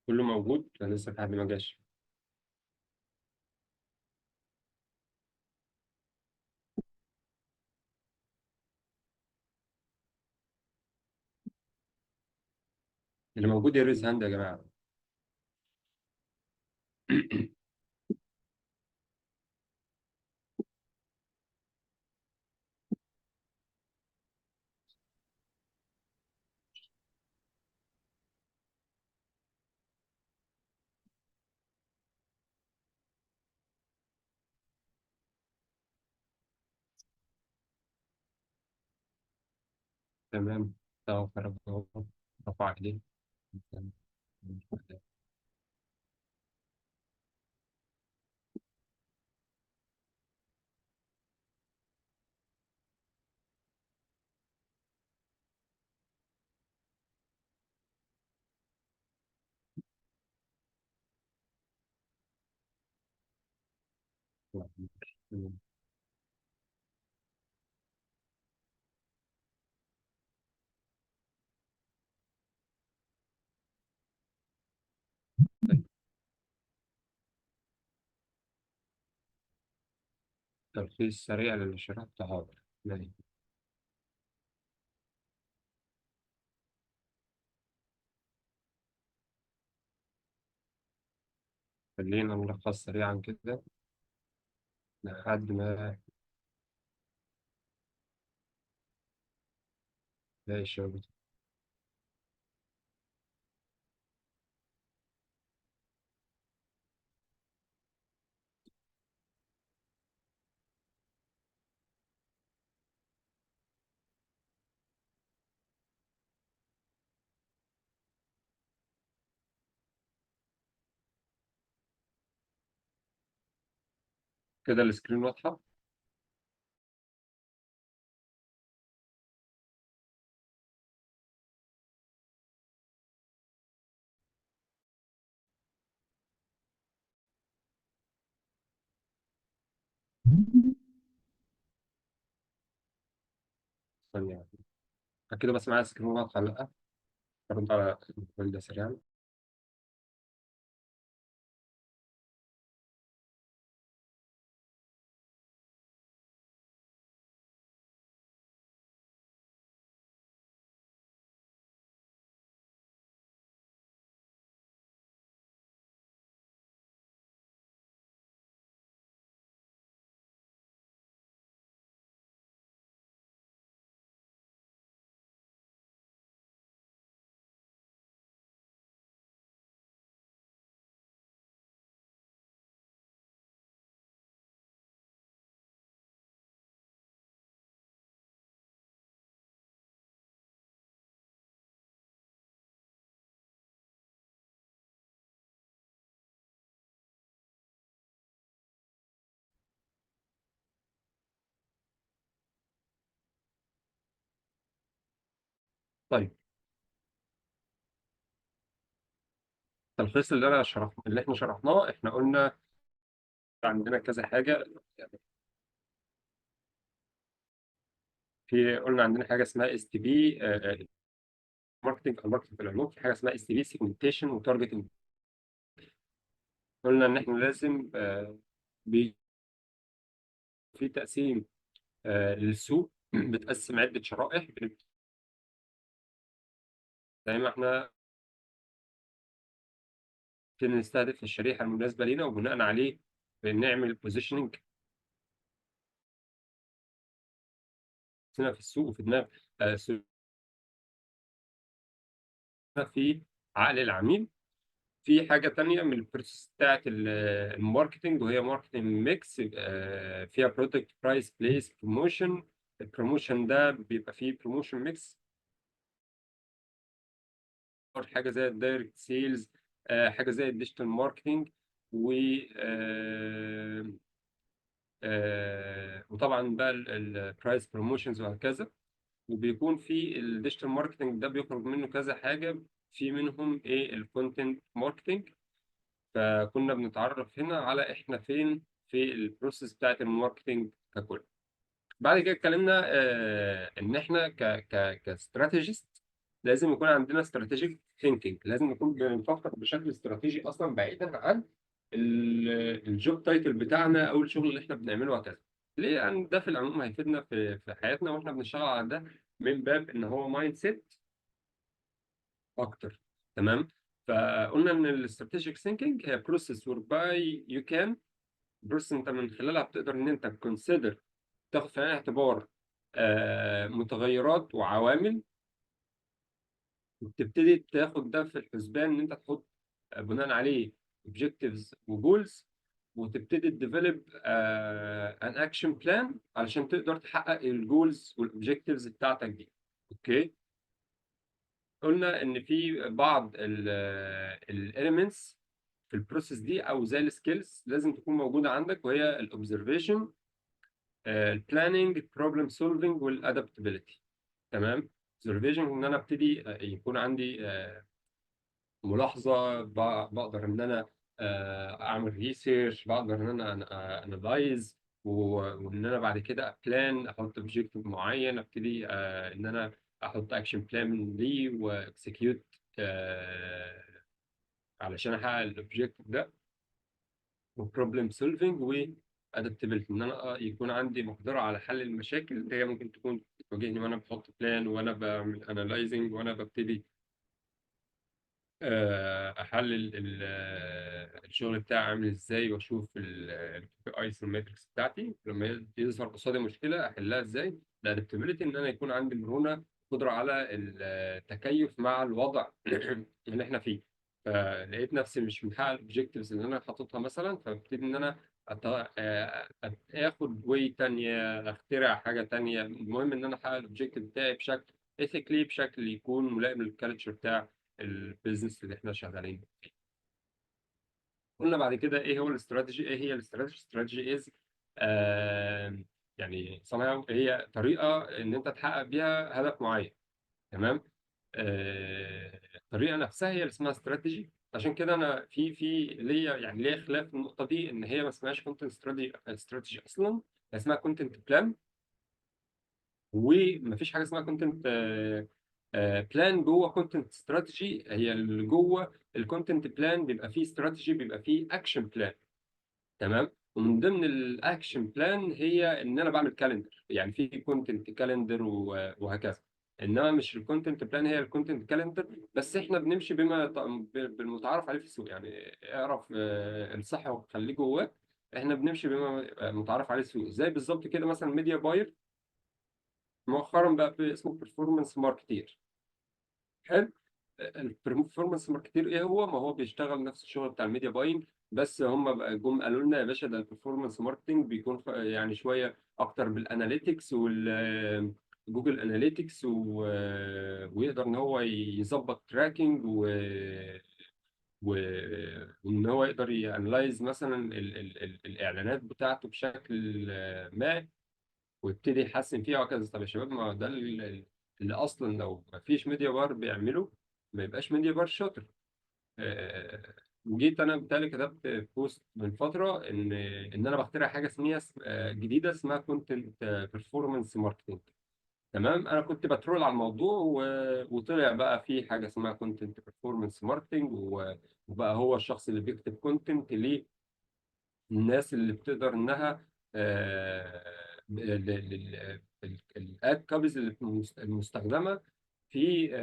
كله موجود ولا لسه في حد ما جاش؟ اللي موجود يا raise hand يا جماعة. تمام، توفر رفع ايديه. طيب، تلخيص سريع للي شرحته. حاضر، ماشي. خلينا نلخص سريعا كده لحد ما باقي الشباب. كده ال screen واضحة؟ ثانية واحدة. كده بس معايا screen واضحة ولا لأ؟ أرد على السؤال ده سريعا. طيب، التلخيص اللي انا شرح اللي احنا شرحناه، احنا قلنا عندنا كذا حاجة. في قلنا عندنا حاجة اسمها STP marketing او marketing في العموم، في حاجة اسمها STP segmentation و targeting. قلنا ان احنا لازم في تقسيم للسوق، بتقسم عده شرائح زي ما احنا نستهدف الشريحة المناسبة لينا، وبناء عليه بنعمل positioning في السوق وفي دماغ في عقل العميل. في حاجة تانية من ال process بتاعت ال marketing، وهي marketing mix، فيها product، price، place، promotion. ال promotion ده بيبقى فيه promotion mix، حاجة زي ال direct sales، حاجة زي ال digital marketing، و وطبعا بقى ال price promotions وهكذا. وبيكون في ال digital marketing ده بيخرج منه كذا حاجة، في منهم ايه؟ ال content marketing. فكنا بنتعرف هنا على احنا فين في ال process بتاعت ال marketing ككل. بعد كده اتكلمنا ان احنا ك ك ك strategist لازم يكون عندنا strategic thinking، لازم نكون بنفكر بشكل استراتيجي اصلا بعيدا عن ال job title بتاعنا او الشغل اللي احنا بنعمله وهكذا. ليه؟ لان يعني ده في العموم هيفيدنا في حياتنا واحنا بنشتغل على ده من باب ان هو mindset اكتر. تمام؟ فقلنا ان ال strategic thinking هي process whereby you can process انت من خلالها بتقدر ان انت consider، تاخد في عين الاعتبار متغيرات وعوامل، وبتبتدي تاخد ده في الحسبان ان انت تحط بناء عليه objectives و goals، وتبتدي ت develop an action plan علشان تقدر تحقق ال goals وال objectives بتاعتك دي. okay، قلنا ان في بعض ال elements في ال process دي او زي ال skills لازم تكون موجودة عندك، وهي ال observation، ال planning، problem solving، وال adaptability. تمام؟ observation ان انا ابتدي يكون عندي ملاحظه، بقدر ان انا اعمل research، بقدر ان انا analyze، وان انا بعد كده plan، احط objective معين، ابتدي ان انا احط action plan ليه و execute علشان احقق ال objective ده. و problem solving و adaptability ان انا يكون عندي مقدره على حل المشاكل اللي هي ممكن تكون تواجهني وانا بحط plan وانا بعمل analyzing وانا ببتدي احلل الشغل بتاعي عامل ازاي، واشوف ال KPIs وال metrics بتاعتي، لما يظهر قصادي مشكلة احلها ازاي. ال adaptability ان انا يكون عندي مرونه، قدره على التكيف مع الوضع اللي احنا فيه. فلقيت نفسي مش محقق ال objectives اللي انا حاططها مثلا، فابتدي ان انا اخد way تانية، اخترع حاجة تانية، المهم ان انا احقق ال objective بتاعي بشكل ethically، بشكل يكون ملائم لل culture بتاع ال business اللي احنا شغالين فيه. قلنا بعد كده ايه هو الاستراتيجي؟ ايه هي ال strategy؟ strategy is يعني somehow هي طريقه ان انت تحقق بيها هدف معين. تمام؟ الطريقة نفسها هي اللي اسمها استراتيجي. عشان كده انا في ليا يعني ليا خلاف في النقطة دي، ان هي ما اسمهاش content strategy اصلا، هي اسمها content plan، ومفيش حاجة اسمها content plan جوه content strategy. هي اللي جوه ال content plan بيبقى فيه استراتيجي، بيبقى فيه action plan. تمام؟ ومن ضمن ال action plan هي ان انا بعمل calendar، يعني في content calendar وهكذا. انما مش ال content plan هي ال content calendar، بس احنا بنمشي بما بالمتعارف عليه في السوق. يعني اعرف الصح وخليه جواك. احنا بنمشي بما متعارف عليه في السوق، زي بالظبط كده مثلا media buyer مؤخرا بقى اسمه performance marketer. حلو؟ ال performance marketer ايه هو؟ ما هو بيشتغل نفس الشغل بتاع ال media buying، بس هم بقى جم قالوا لنا يا باشا ده ال performance marketing بيكون يعني شوية اكتر بال analytics وال Google Analytics، ويقدر ان هو يظبط tracking وان هو يقدر ي analyze مثلا ال الاعلانات بتاعته بشكل ما ويبتدي يحسن فيها وهكذا. طب يا شباب، ما ده اللي اصلا لو ما فيش media buyer بيعمله ما يبقاش media buyer شاطر. وجيت انا بالتالي كتبت post من فترة ان انا بخترع حاجة اسمها جديدة اسمها content performance marketing. تمام؟ انا كنت ب troll على الموضوع وطلع بقى في حاجة اسمها content performance marketing، وبقى هو الشخص اللي بيكتب content للناس اللي بتقدر انها ال ad copies اللي المستخدمة في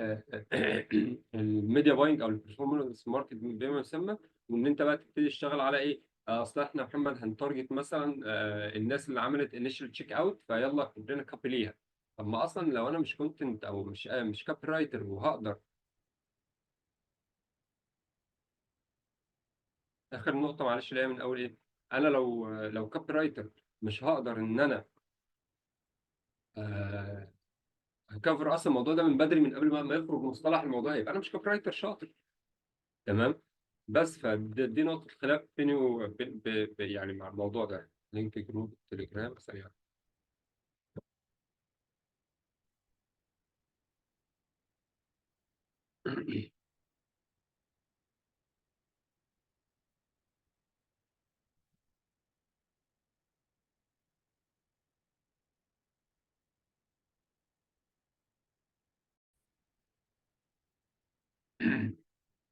ال media buying او ال performance marketing بما يسمى، وان انت بقى تبتدي تشتغل على ايه؟ اصل احنا يا محمد هن target مثلا الناس اللي عملت initial checkout، فيلا اكتب لنا copy ليها. طب ما اصلا لو انا مش content او مش copywriter وهقدر. اخر نقطة معلش اللي هي من اول ايه، انا لو copywriter مش هقدر ان انا آه، ه cover اصلا الموضوع ده من بدري، من قبل ما يخرج مصطلح الموضوع، يبقى انا مش copywriter شاطر. تمام. بس فدي نقطة الخلاف بيني وبين يعني مع الموضوع ده. link group تليجرام سريع.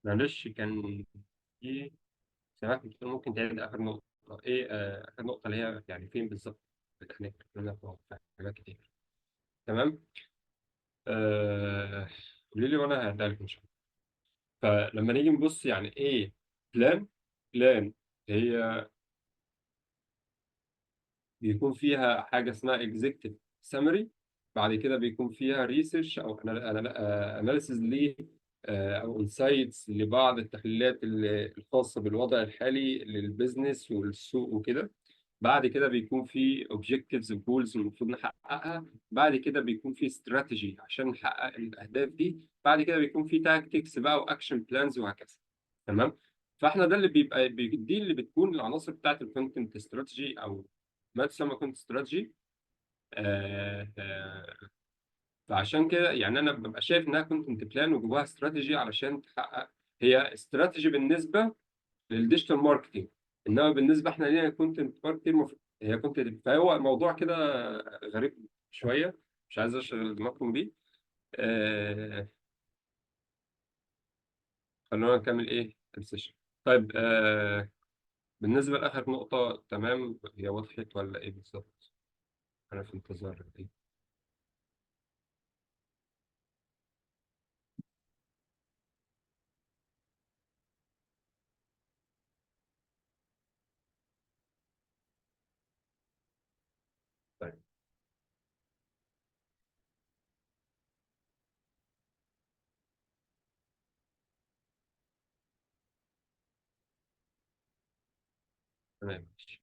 معلش كان في، سمعت بتقول ممكن تعيد اخر نقطة ايه؟ اخر نقطة اللي هي يعني فين بالظبط؟ احنا اتكلمنا في حاجات كتير. تمام. آه، قولي لي وانا هعدها لك ان شاء الله. فلما نيجي نبص يعني ايه plan، plan هي بيكون فيها حاجة اسمها executive summary، بعد كده بيكون فيها research او analysis ل او insights لبعض التحليلات الخاصة بالوضع الحالي لل business والسوق وكده. بعد كده بيكون في objectives و goals المفروض نحققها. بعد كده بيكون في استراتيجي عشان نحقق الاهداف دي. بعد كده بيكون في tactics بقى و action plans وهكذا. تمام. فاحنا ده اللي بيبقى دي اللي بتكون العناصر بتاعت ال content strategy او ما تسمى content strategy. فعشان كده يعني انا ببقى شايف انها content plan وجواها استراتيجي علشان تحقق. هي استراتيجي بالنسبة لل digital marketing، انما بالنسبة احنا لينا content marketing هي content. فهو موضوع كده غريب شوية، مش عايز اشغل دماغكم بيه. خلونا نكمل ايه ال session. طيب بالنسبة لاخر نقطة، تمام، هي وضحت ولا ايه بالظبط؟ انا في انتظار ايه. طيب تمام ماشي.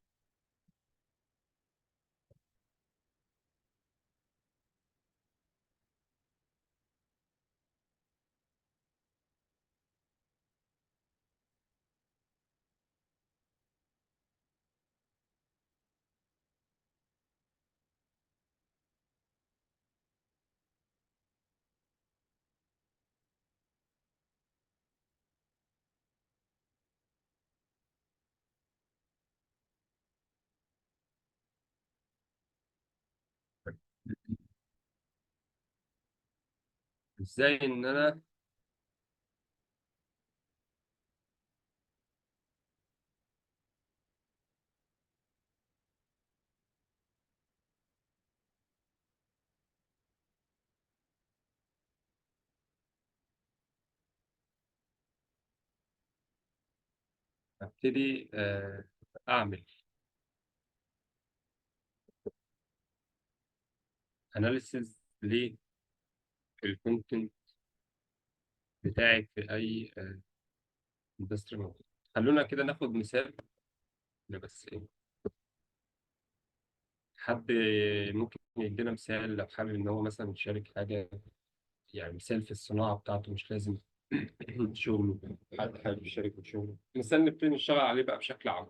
ازاي ان انا ابتدي اعمل analysis لل content بتاعي في اي industry موجود. خلونا كده ناخد مثال. لا بس ايه، حد ممكن يدينا مثال لو حابب ان هو مثلا يشارك حاجة، يعني مثال في الصناعة بتاعته، مش لازم شغله، حد حابب يشارك في شغله، مثال نبتدي نشتغل عليه بقى بشكل عام.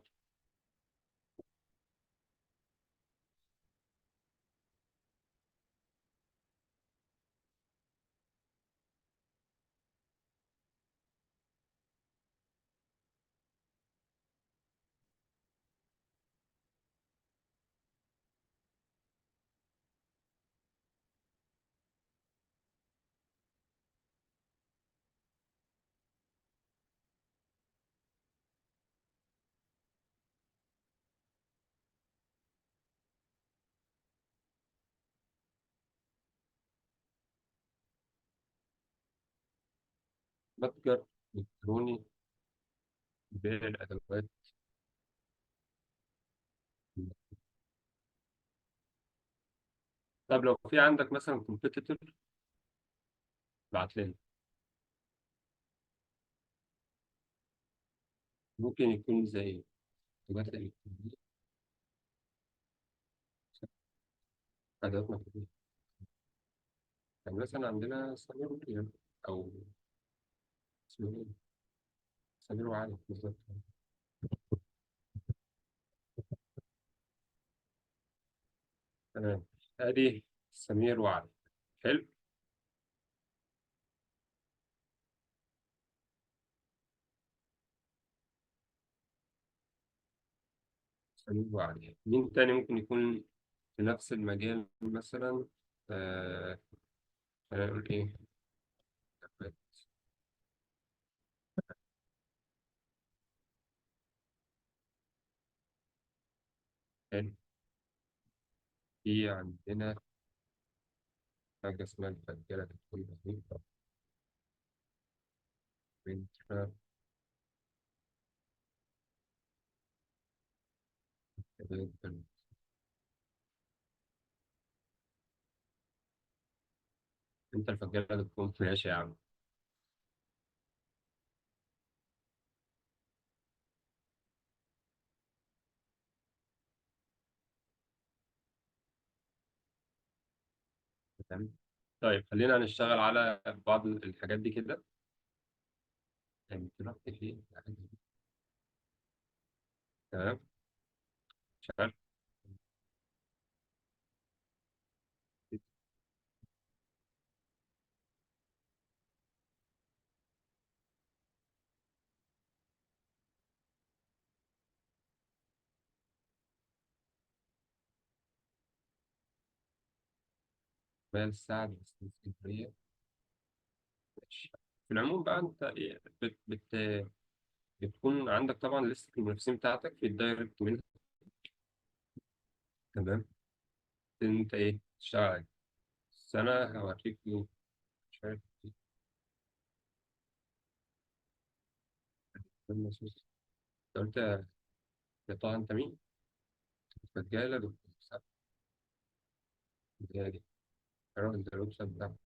متجر إلكتروني بيع الأدوات طب لو في عندك مثلا competitor ابعت لنا، ممكن يكون زي ادوات الالكترونية، ادوات مكتبيه. يعني مثلا عندنا سمير ويليام، او اسمه ايه، سمير وعلي بالظبط. تمام، ادي سمير وعلي. حلو. سمير وعلي. مين تاني ممكن يكون في نفس المجال مثلا؟ خلينا نقول ايه، حلو. في عندنا حاجة اسمها الفجالة بتكون بنترا. انت الفجالة بتكون ماشي يا عم. تمام. طيب خلينا نشتغل على بعض الحاجات دي كده. انت رحت فين؟ تمام، مش عارف. مال سعد اسكندرية. ماشي. في العموم بقى انت إيه، بت بت بتكون عندك طبعا لسه المنافسين بتاعتك في ال direct منها. تمام، انت ايه تشتغل عليه. بس انا هوريك مش عارف. قلت يا طه انت مين؟ فجالة دكتور صح؟ دي الراجل ده ال website بتاعكم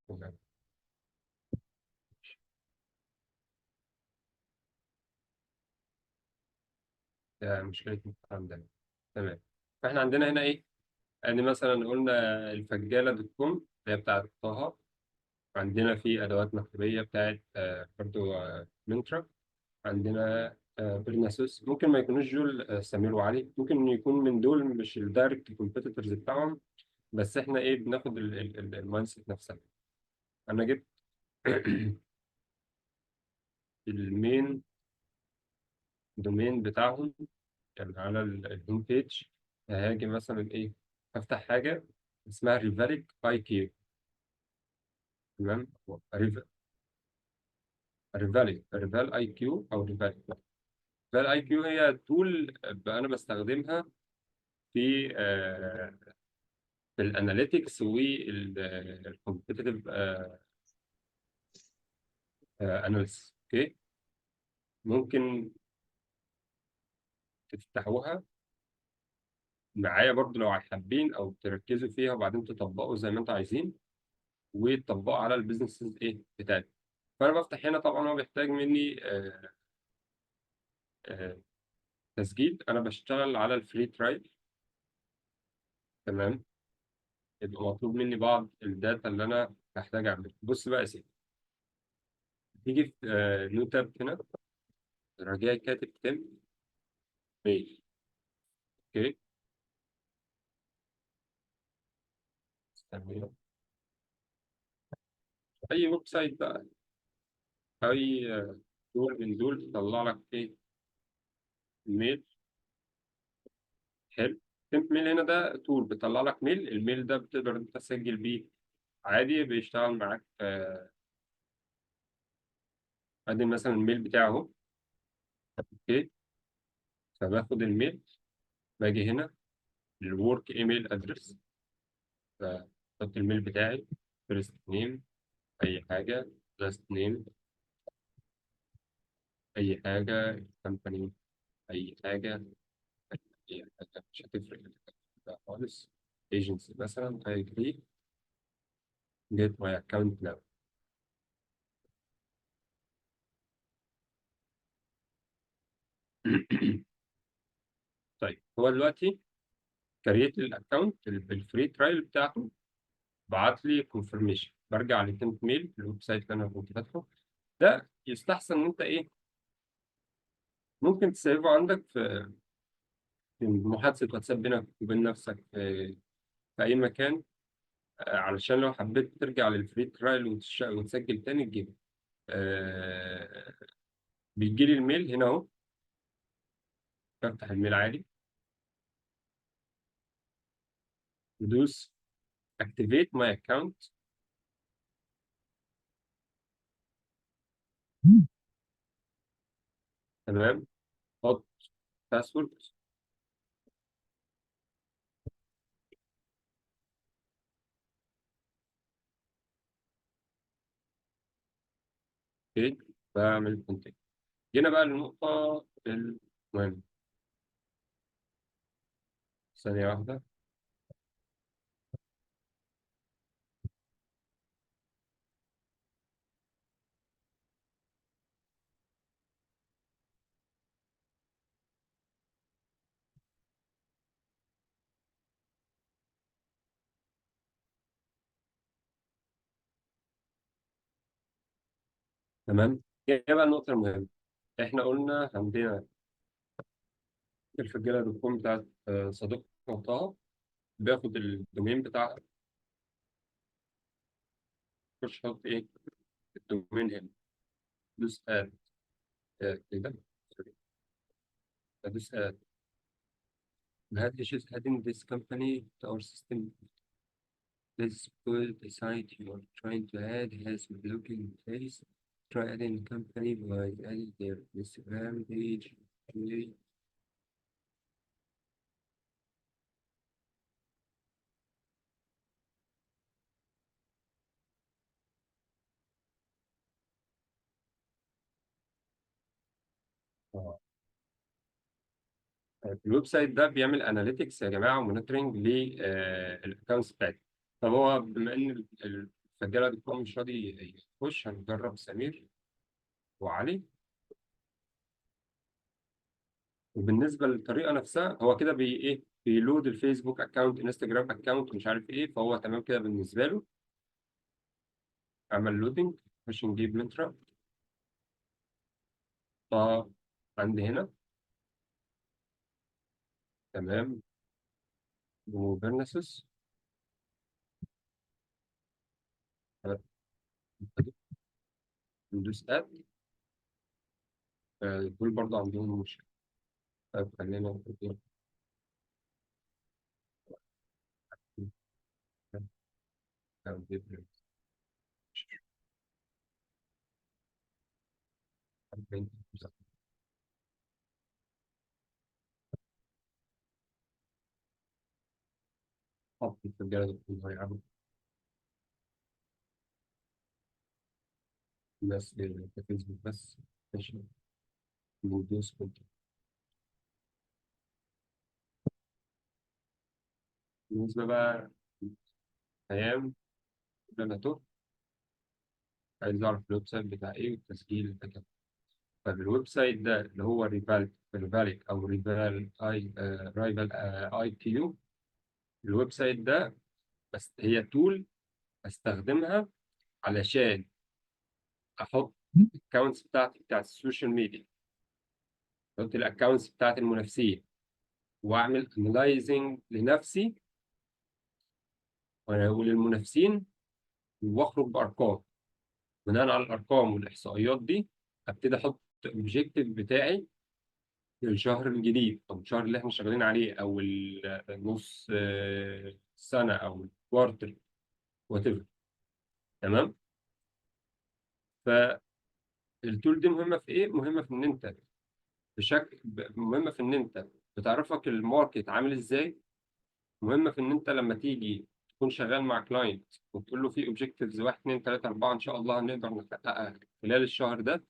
ده مشكلة عندنا. تمام، فاحنا عندنا هنا ايه؟ ادي مثلا قلنا الفجالة dot com اللي هي بتاعت طه. عندنا في ادوات مكتبية بتاعت برضو منترا. عندنا برناسوس. ممكن ما يكونوش دول سمير وعلي، ممكن يكون من دول مش ال direct competitors بتاعهم، بس احنا ايه بناخد ال mindset نفسها. انا جبت ال main domain بتاعهم يعني على ال home page. هاجي مثلا ايه، افتح حاجة اسمها ريفاليك اي كيو. تمام، ريفال اي كيو او ريفاليك. ريفال اي كيو هي tool انا بستخدمها في ال analytics وال competitive analysis. okay، ممكن تفتحوها معايا برضو لو حابين، او تركزوا فيها وبعدين تطبقوا زي ما انتوا عايزين، وتطبقوا على ال businesses ايه بتاعتي. فانا بفتح هنا، طبعا هو بيحتاج مني تسجيل. انا بشتغل على ال free trial. تمام، يبقى مطلوب مني بعض ال data اللي انا هحتاج اعملها. بص بقى يا سيدي، تيجي في new tab هنا، راجع كاتب temp mail. okay، استنى. اي website بقى، اي tool من دول تطلع لك ايه mail. حلو، temp mail هنا ده tool بتطلع لك mail. ال mail ده بتقدر انت تسجل بيه عادي، بيشتغل معاك. ادي مثلا ال mail بتاعه اهو. okay، فباخد ال mail، باجي هنا ال work email address، بحط ال mail بتاعي، first name اي حاجة، last name اي حاجة، company اي حاجة، اي حاجة مش هتفرق خالص، agency مثلا، I agree. Get my account now. طيب هو دلوقتي create ال account بال free trial بتاعته، بعت لي confirmation، برجع ل temp mail ال website اللي انا كنت فاتحة ده. يستحسن ان انت ايه، ممكن تسيبه عندك في محادثة واتساب بينك وبين نفسك في اي مكان، علشان لو حبيت ترجع لل free trial وتسجل تاني تجيبه. بيجي لي ال mail هنا اهو، بفتح ال mail عادي، بدوس activate my account. تمام، حط password. okay، بعمل continue. جينا بقى للنقطة المهمة، ثانية واحدة. تمام، جينا بقى النقطة المهمة. احنا قلنا عندنا الفجالة dot com بتاعت صديقنا طه، بياخد ال domain بتاعها، خش حط ايه ال domain هنا، دوس add كده، ادوس add. We had issues adding this company to our system. This because the site you are trying to add has blocking in place. Try adding the company by adding their Instagram page. ال website ده بيعمل analytics يا جماعة و monitoring لل accounts بتاعتي. طب هو بما ان الفجاله dot com مش راضي يخش، هنجرب سمير وعلي. وبالنسبة للطريقة نفسها هو كده بي ايه، بي load الفيسبوك account، انستجرام account، ومش عارف ايه، فهو تمام كده بالنسبة له. عمل loading. خش نجيب منترا طه عندي هنا، تمام، وبرنسس ندوس add. دول برضه عندهم مشكلة. طيب خلينا نقول ايه، حط في الجهاز يا الناس في فيسبوك بس، ماشي، ندوس كنت. بالنسبة بقى أيام أنا تهت، عايز أعرف ال website بتاع إيه والتسجيل ده كده. طيب ال website ده اللي هو ريفاليك أو ريفال أي، Rival IQ، ال website ده بس هي tool أستخدمها علشان أحط ال accounts بتاعتي بتاعت ال social media، أحط ال accounts بتاعت المنافسين، وأعمل analyzing لنفسي وللمنافسين، واخرج بارقام. بناء على الارقام والاحصائيات دي ابتدي احط objective بتاعي للشهر الجديد او الشهر اللي احنا شغالين عليه او النص سنة او ال quarter whatever. تمام؟ فال tool دي مهمة في ايه؟ مهمة في ان انت بشكل مهمة في ان انت بتعرفك ال market عامل ازاي، مهمة في ان انت لما تيجي تكون شغال مع client وتقول له في objectives 1 2 3 4 ان شاء الله هنقدر نحققها خلال الشهر ده،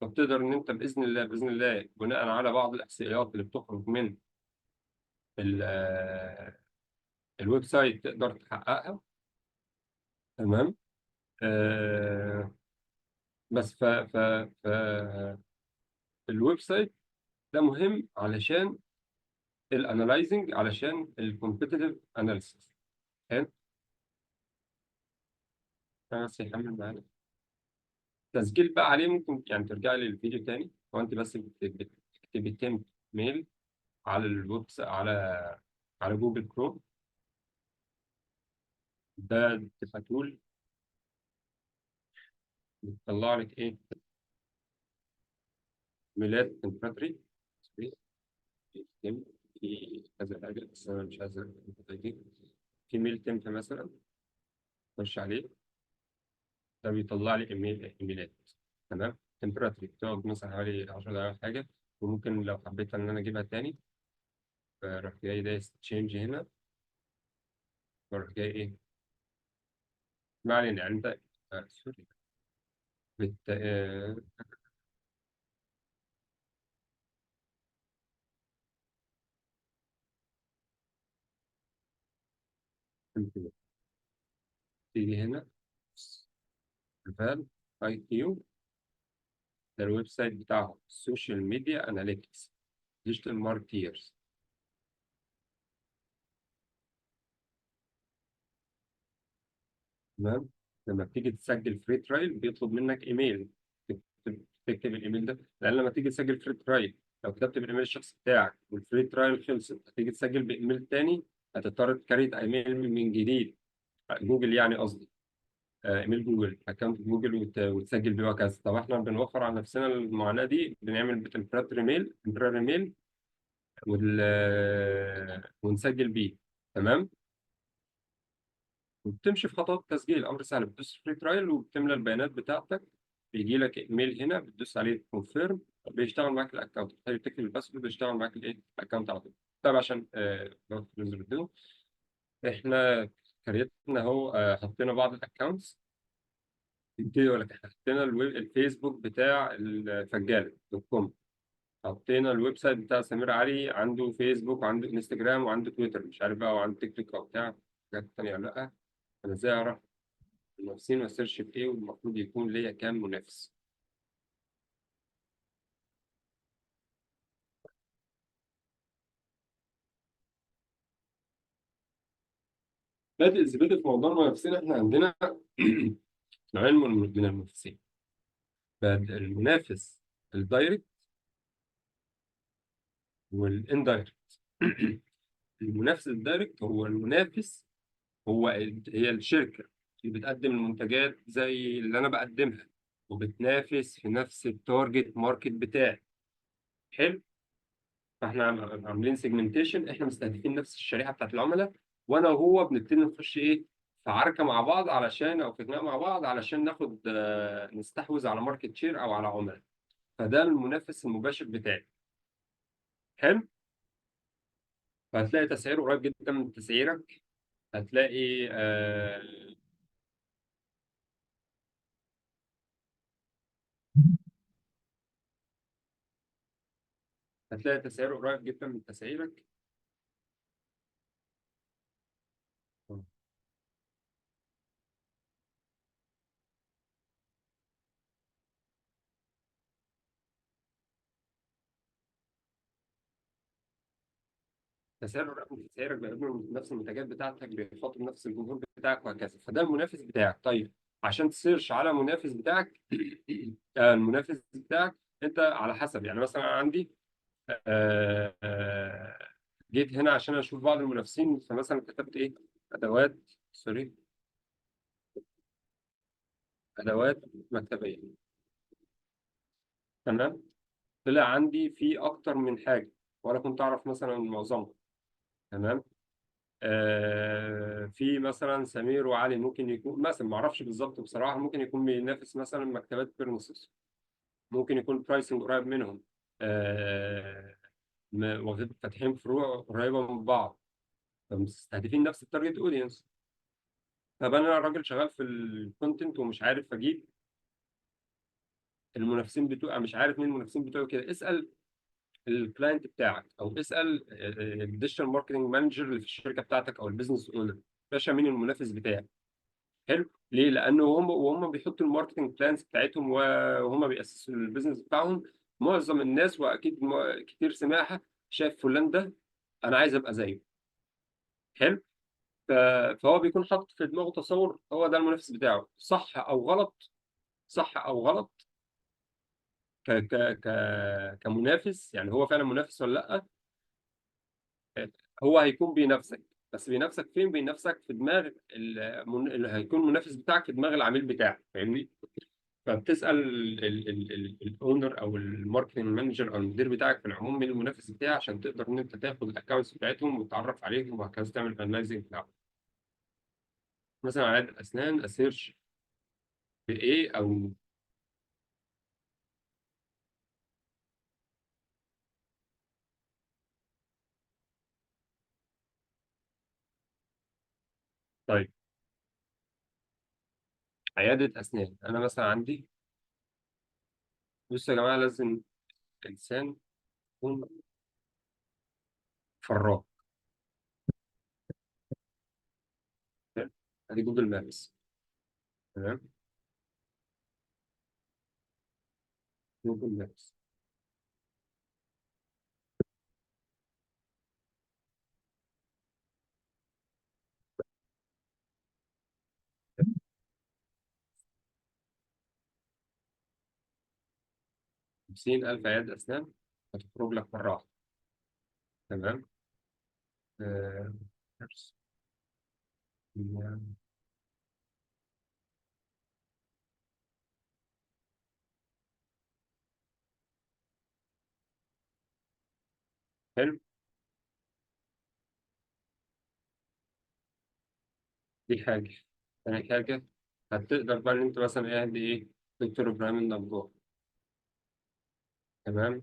فبتقدر ان انت باذن الله باذن الله بناء على بعض الاحصائيات اللي بتخرج من ال website تقدر تحققها. تمام. آه بس ف ف ف ال website ده مهم علشان ال analyzing، علشان ال competitive analysis. حلو. بس يحمل معانا تسجيل بقى عليه، ممكن يعني ترجع لي الفيديو تاني، هو انت بس بتكتبي temp mail على الويب، على Google Chrome، ده بتبقى tool بتطلع لك ايه؟ ميلات temporary temp، في كذا حاجة، بس انا مش عايز دي. في mail temp مثلا، خش عليه، ده بيطلع لي ايميلات. تمام. temporary بتقعد مثلا حوالي 10 دقايق حاجة، وممكن لو حبيت ان انا اجيبها تاني بروح جاي دايس change هنا، بروح جاي ايه، ما علينا يعني انت sorry بت آه، تيجي هنا ValIQ، ده ال website بتاعهم، social media analytics digital marketers. تمام. لما بتيجي تسجل free trial بيطلب منك ايميل، تكتب الايميل ده، لان لما تيجي تسجل free trial لو كتبت بالايميل الشخصي بتاعك وال free trial خلصت، هتيجي تسجل بايميل تاني، هتضطر ت create ايميل من جديد، جوجل يعني قصدي، ايميل جوجل، account جوجل، وتسجل بيه وهكذا. طب احنا بنوفر على نفسنا المعاناة دي، بنعمل ب temporary mail، temporary mail ونسجل بيه. تمام. وبتمشي في خطوات التسجيل، امر سهل، بتدوس free trial وبتملى البيانات بتاعتك، بيجي لك ايميل هنا بتدوس عليه confirm، بيشتغل معاك ال account، بتحتاج تكتب ال password بيشتغل معاك الايه ال account على طول. طيب عشان لو الفيديو احنا create نا اهو، حطينا بعض ال accounts. يبتدي يقول لك احنا حطينا الفيسبوك بتاع الفجاله dot com، حطينا ال website بتاع سمير علي، عنده فيسبوك وعنده انستجرام وعنده تويتر، مش عارف بقى، وعنده تيك توك او بتاع حاجات تانية ولا لا. انا ازاي اعرف المنافسين وا search في ايه، والمفروض يكون ليا كام منافس؟ بادئ زبادي في موضوع المنافسين، احنا عندنا نوعين من المنافسين، المنافس ال direct وال indirect. المنافس ال direct هو المنافس، هو هي الشركة اللي بتقدم المنتجات زي اللي أنا بقدمها وبتنافس في نفس ال target market بتاعي. حلو. فاحنا عاملين segmentation، احنا مستهدفين نفس الشريحة بتاعت العملاء، وانا وهو بنبتدي نخش ايه في عركة مع بعض علشان، او في خناقه مع بعض علشان ناخد، نستحوذ على market share او على عملاء. فده المنافس المباشر بتاعي. حلو. فهتلاقي تسعيره قريب جدا من تسعيرك، هتلاقي هتلاقي تسعيره قريب جدا من تسعيرك. تسعيره قريب من تسعيرك، بيقدم نفس المنتجات بتاعتك، بيخاطب نفس الجمهور بتاعك وهكذا. فده المنافس بتاعك. طيب عشان ت search على المنافس بتاعك، المنافس بتاعك انت على حسب، يعني مثلا عندي، جيت هنا عشان اشوف بعض المنافسين، فمثلا كتبت ايه؟ ادوات، sorry، ادوات مكتبيه. تمام. طلع عندي في اكتر من حاجة ولا كنت اعرف مثلا معظمها. تمام. في مثلا سمير وعلي، ممكن يكون مثلا، ما اعرفش بالظبط بصراحة، ممكن يكون بينافس مثلا مكتبات بيرنسز، ممكن يكون pricing قريب منهم، فاتحين فروع قريبه من بعض، فمستهدفين نفس ال target audience. طب انا راجل شغال في ال content ومش عارف اجيب المنافسين بتوعي، مش عارف مين المنافسين بتوعي كده، اسال ال client بتاعك او اسال ال digital marketing manager اللي في الشركة بتاعتك او ال business owner، باشا مين المنافس بتاعي. حلو. ليه؟ لانه هم وهم بيحطوا ال marketing plans بتاعتهم وهم بيأسسوا ال business بتاعهم، معظم الناس واكيد كتير سمعها، شايف فلان ده انا عايز ابقى زيه. حلو. فهو بيكون حاطط في دماغه تصور هو ده المنافس بتاعه، صح او غلط، صح او غلط ك ك ك كمنافس، يعني هو فعلا منافس ولا لا؟ هو هيكون بينافسك، بس بينافسك فين؟ بينافسك في دماغ اللي هيكون المنافس بتاعك في دماغ العميل بتاعك، فاهمني؟ فبتسال ال owner او ال marketing manager او المدير بتاعك في العموم مين المنافس بتاعك، عشان تقدر ان انت تاخد ال accounts بتاعتهم وتتعرف عليهم وهكذا، تعمل analyzing بتاعهم. مثلا عيادة الاسنان ا search بايه او طيب عيادة اسنان، انا مثلا عندي، بصوا يا جماعة لازم الانسان يكون فراغ. ادي Google Maps، تمام، Google Maps. 50,000 عيادة أسنان هتخرج لك مرة واحدة، تمام. حلو، دي حاجة. تاني حاجة هتقدر بقى إن أنت مثلا إيه، دي إيه، دكتور إبراهيم النجار، تمام.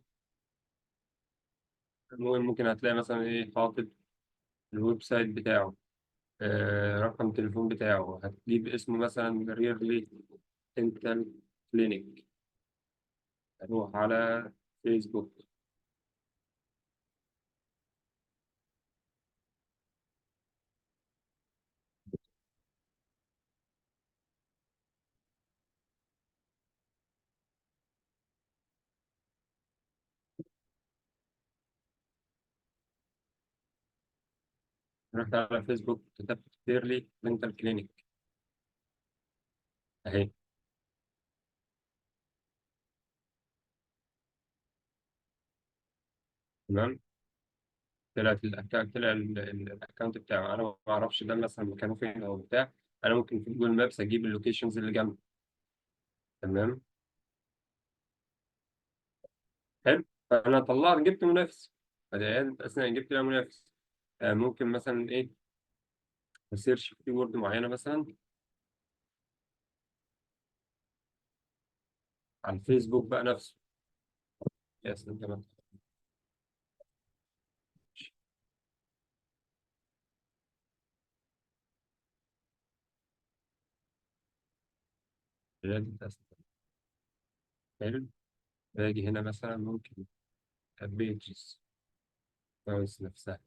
المهم ممكن هتلاقي مثلا إيه، حاطط ال website بتاعه، رقم تليفون بتاعه، هتجيب اسمه مثلا ريرلي dental clinic، هتروح على فيسبوك، رحت على فيسبوك كتبت بيرلي dental clinic اهي، تمام. طلعت ال account، طلع ال account بتاعه. انا ما اعرفش ده مثلا مكانه فين او بتاع، انا ممكن في Google Maps اجيب ال locations اللي جنبه، تمام. حلو، فانا طلعت جبت منافس، فدي عيادة اسنان جبت لها منافس. ممكن مثلا ايه، ا search في keyword معينة مثلا على الفيسبوك بقى نفسه، يا سلام، تمام. عيادة أسنان. حلو، باجي هنا مثلا ممكن pages كويس نفسها،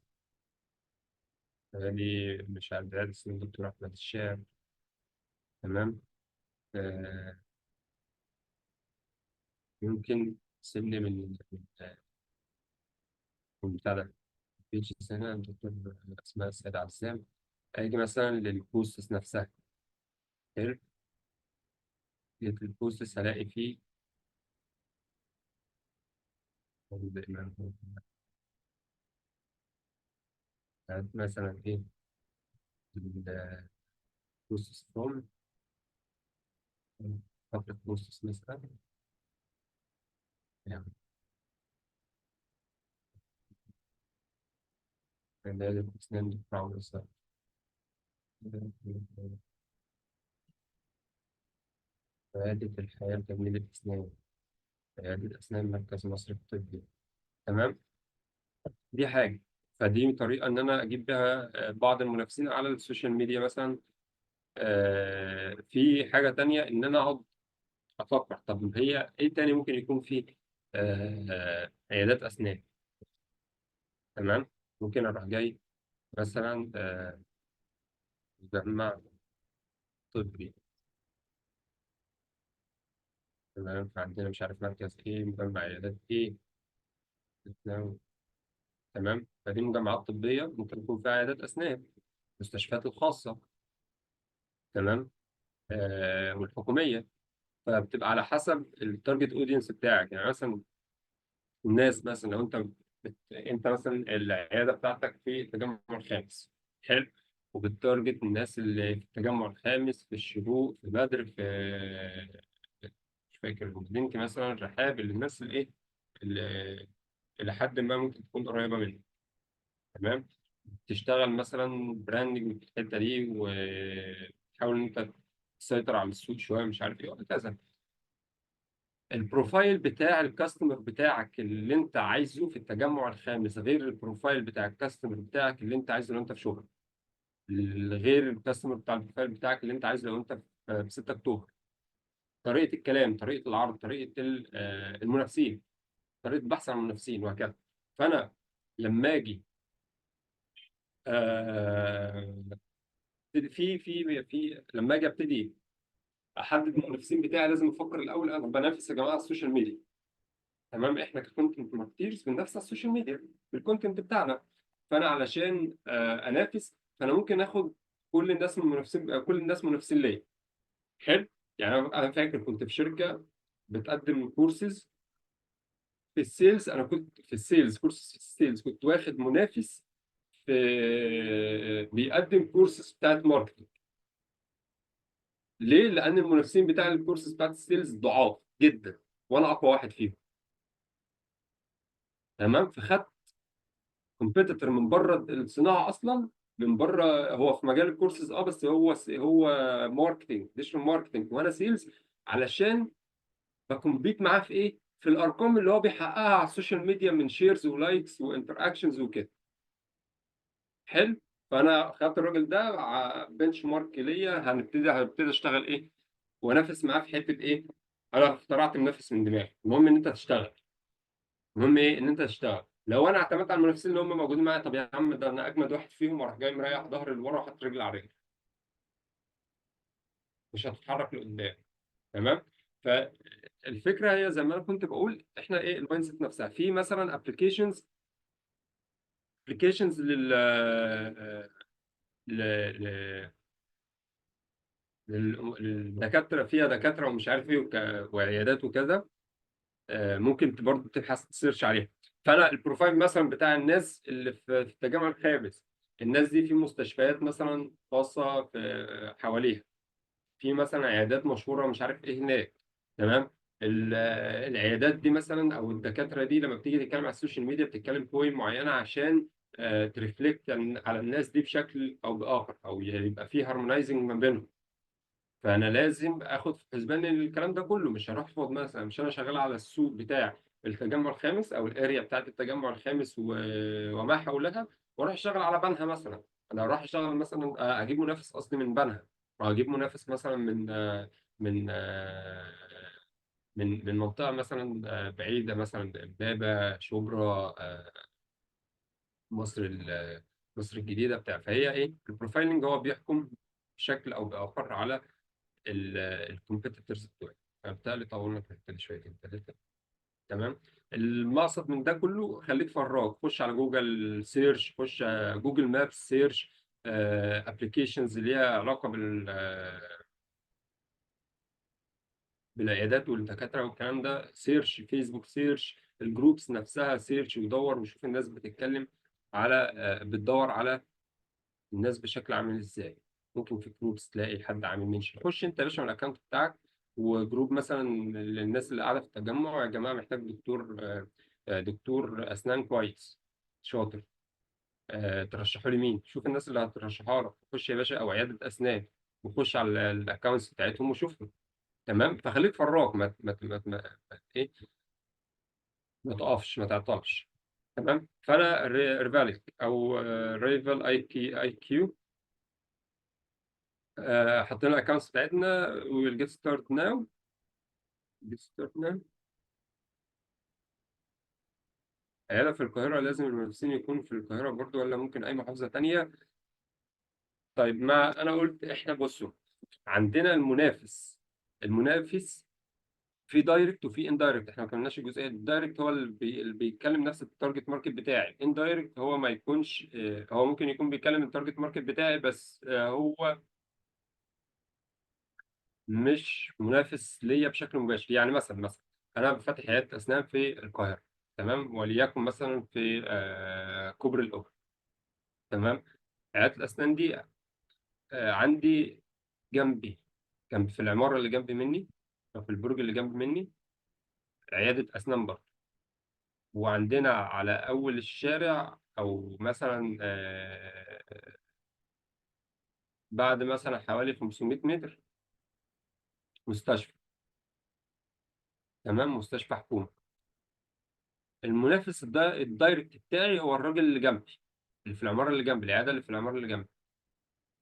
يعني مش عارف عيادة أسنان دكتور أحمد الشاعر، تمام. ممكن سيبني من بتاع ده pages هنا دكتور أسماء السيد عزام. أجي مثلا لل posts نفسها، حلو، جيت لل posts هلاقي فيه مثلا إيه ال posts from public posts مثلا، يعني عيادة الحياة لتجميل الأسنان، عيادة أسنان مركز مصر الطبي، تمام. دي حاجة، فدي طريقة إن أنا أجيب بيها بعض المنافسين على ال social media مثلا. في حاجة تانية إن أنا أقعد أفكر طب هي إيه تاني ممكن يكون فيه، عيادات أسنان، تمام. ممكن أروح جاي مثلا، مجمع طبي. تمام. فعندنا مش عارف مركز ايه، مجمع عيادات ايه. تمام. تمام. فدي مجمعات طبية ممكن يكون فيها عيادات اسنان، المستشفيات الخاصة. تمام. والحكوميه. فبتبقى على حسب ال target audience بتاعك. يعني مثلا الناس مثلا لو انت انت مثلا العيادة بتاعتك في التجمع الخامس، حلو، وبت target الناس اللي في التجمع الخامس، في الشروق، في بدر، في، مش فاكر مدينتي مثلا، رحاب، اللي الناس اللي ايه، اللي الى حد ما ممكن تكون قريبه منك. تمام. تشتغل مثلا branding في الحتة دي، وتحاول ان انت تسيطر على السوق شويه، مش عارف ايه وهكذا. ال profile بتاع ال customer بتاعك اللي انت عايزه في التجمع الخامس غير ال profile بتاع ال customer بتاعك اللي انت عايزه لو انت في شغل، غير ال customer بتاع ال profile بتاعك اللي انت عايزه لو انت في 6 اكتوبر. طريقه الكلام، طريقه العرض، طريقه المنافسين، طريقه البحث عن المنافسين وهكذا. فانا لما اجي آه، في في في لما اجي ابتدي احدد المنافسين بتاعي، لازم افكر الاول انا بنافس يا جماعة على ال social media. تمام. احنا ك content marketers بننافس على ال social media بال content بتاعنا. فانا علشان انافس، فانا ممكن اخد كل الناس من المنافسين، كل الناس منافسين ليا. حلو. يعني انا فاكر كنت في شركة بتقدم كورسز في ال sales، انا كنت في ال sales، courses في ال sales، كنت واخد منافس في بيقدم كورسز بتاعت marketing. ليه؟ لان المنافسين بتاع الكورسز بتاعت ال sales ضعاف جدا، وانا اقوى واحد فيهم. تمام. فخدت competitor من بره الصناعة اصلا، من بره، هو في مجال الكورسز بس هو marketing، digital marketing، وانا sales، علشان ب compete معاه في ايه؟ في الارقام اللي هو بيحققها على ال social media من shares و likes و interactions وكده. حلو. فانا خدت الراجل ده benchmark ليا، هبتدي اشتغل ايه؟ وانافس معاه في حتة ايه؟ انا اخترعت منافس من دماغي. المهم ان انت تشتغل. المهم ايه؟ ان انت تشتغل. لو انا اعتمدت على المنافسين اللي هم موجودين معايا، طب يا عم ده انا اجمد واحد فيهم، واروح جاي مريح ظهري لورا وحاطط رجل على رجل، مش هتتحرك لقدام. تمام. فالفكرة هي زي ما انا كنت بقول، احنا ايه ال mindset نفسها. في مثلا applications لل ل- للدكاتره، فيها دكاترة ومش عارف ايه وعيادات وكذا. ممكن برضه تبحث ت search عليها. فانا ال profile مثلا بتاع الناس اللي في التجمع الخامس، الناس دي في مستشفيات مثلا خاصة في حواليها، في مثلا عيادات مشهورة مش عارف ايه هناك. تمام. العيادات دي مثلا او الدكاترة دي لما بتيجي تتكلم على ال social media بتتكلم بوي معينة عشان ت reflect على الناس دي بشكل او باخر، او يبقى في harmonizing ما بينهم. فانا لازم اخد في حسبان الكلام ده كله. مش هروح افرض مثلا، مش انا شغال على السوق بتاع التجمع الخامس او ال area بتاعت التجمع الخامس وما حولها، واروح اشتغل على بنها مثلا. انا اروح اشتغل مثلا، اجيب منافس اصلي من بنها، او اجيب منافس مثلا من من منطقة مثلا بعيدة، مثلا امبابه، شبرا، مصر مصر الجديدة بتاع. فهي ايه ال profiling؟ هو بيحكم بشكل او باخر على ال competitors بتوعي. فبالتالي طولنا في الحتة دي شويتين ثلاثة. تمام. المقصد من ده كله، خليك فراج، خش على Google search، خش على Google Maps search، applications ليها علاقة بالعيادات والدكاتره والكلام ده، search Facebook، search ال groups نفسها، search ودور وشوف الناس بتتكلم على، بتدور على الناس بشكل عامل ازاي. ممكن في groups تلاقي حد عامل mention، خش انت يا باشا من ال account بتاعك و group مثلا للناس اللي قاعدة في التجمع، يا جماعة محتاج دكتور، دكتور اسنان كويس شاطر، ترشحوا لي مين؟ شوف الناس اللي هترشحها لك، خش يا باشا، او عيادة اسنان، وخش على ال accounts بتاعتهم وشوفهم. تمام. فخليك فراك، ما ما ما ما ايه، ما تقفش، ما تعطلش. تمام. فانا ريفاليك او Rival IQ، حطينا ال accounts بتاعتنا، we'll get start now، get start now. عيادة في القاهرة لازم المنافسين يكونوا في القاهرة برضو، ولا ممكن أي محافظة تانية؟ طيب ما أنا قلت إحنا بصوا، عندنا المنافس. المنافس في direct وفي indirect. احنا ما كملناش الجزئية دي. ال direct هو اللي بيتكلم نفس ال target market بتاعي. indirect هو ما يكونش، هو ممكن يكون بيتكلم ال target market بتاعي، بس هو مش منافس ليا بشكل مباشر. يعني مثلا انا فاتح عيادة اسنان في القاهره، تمام، وليكن مثلا في كوبري الأوبرا، تمام. عيادة الاسنان دي عندي جنبي، جنب في العمارة اللي جنب مني، او في البرج اللي جنب مني، عيادة اسنان برضه. وعندنا على اول الشارع، او مثلا بعد مثلا حوالي 500 متر، مستشفى، تمام، مستشفى حكومه. المنافس ده ال direct بتاعي هو الراجل اللي جنبي، اللي في العمارة اللي جنبي، العيادة اللي في العمارة اللي جنبي.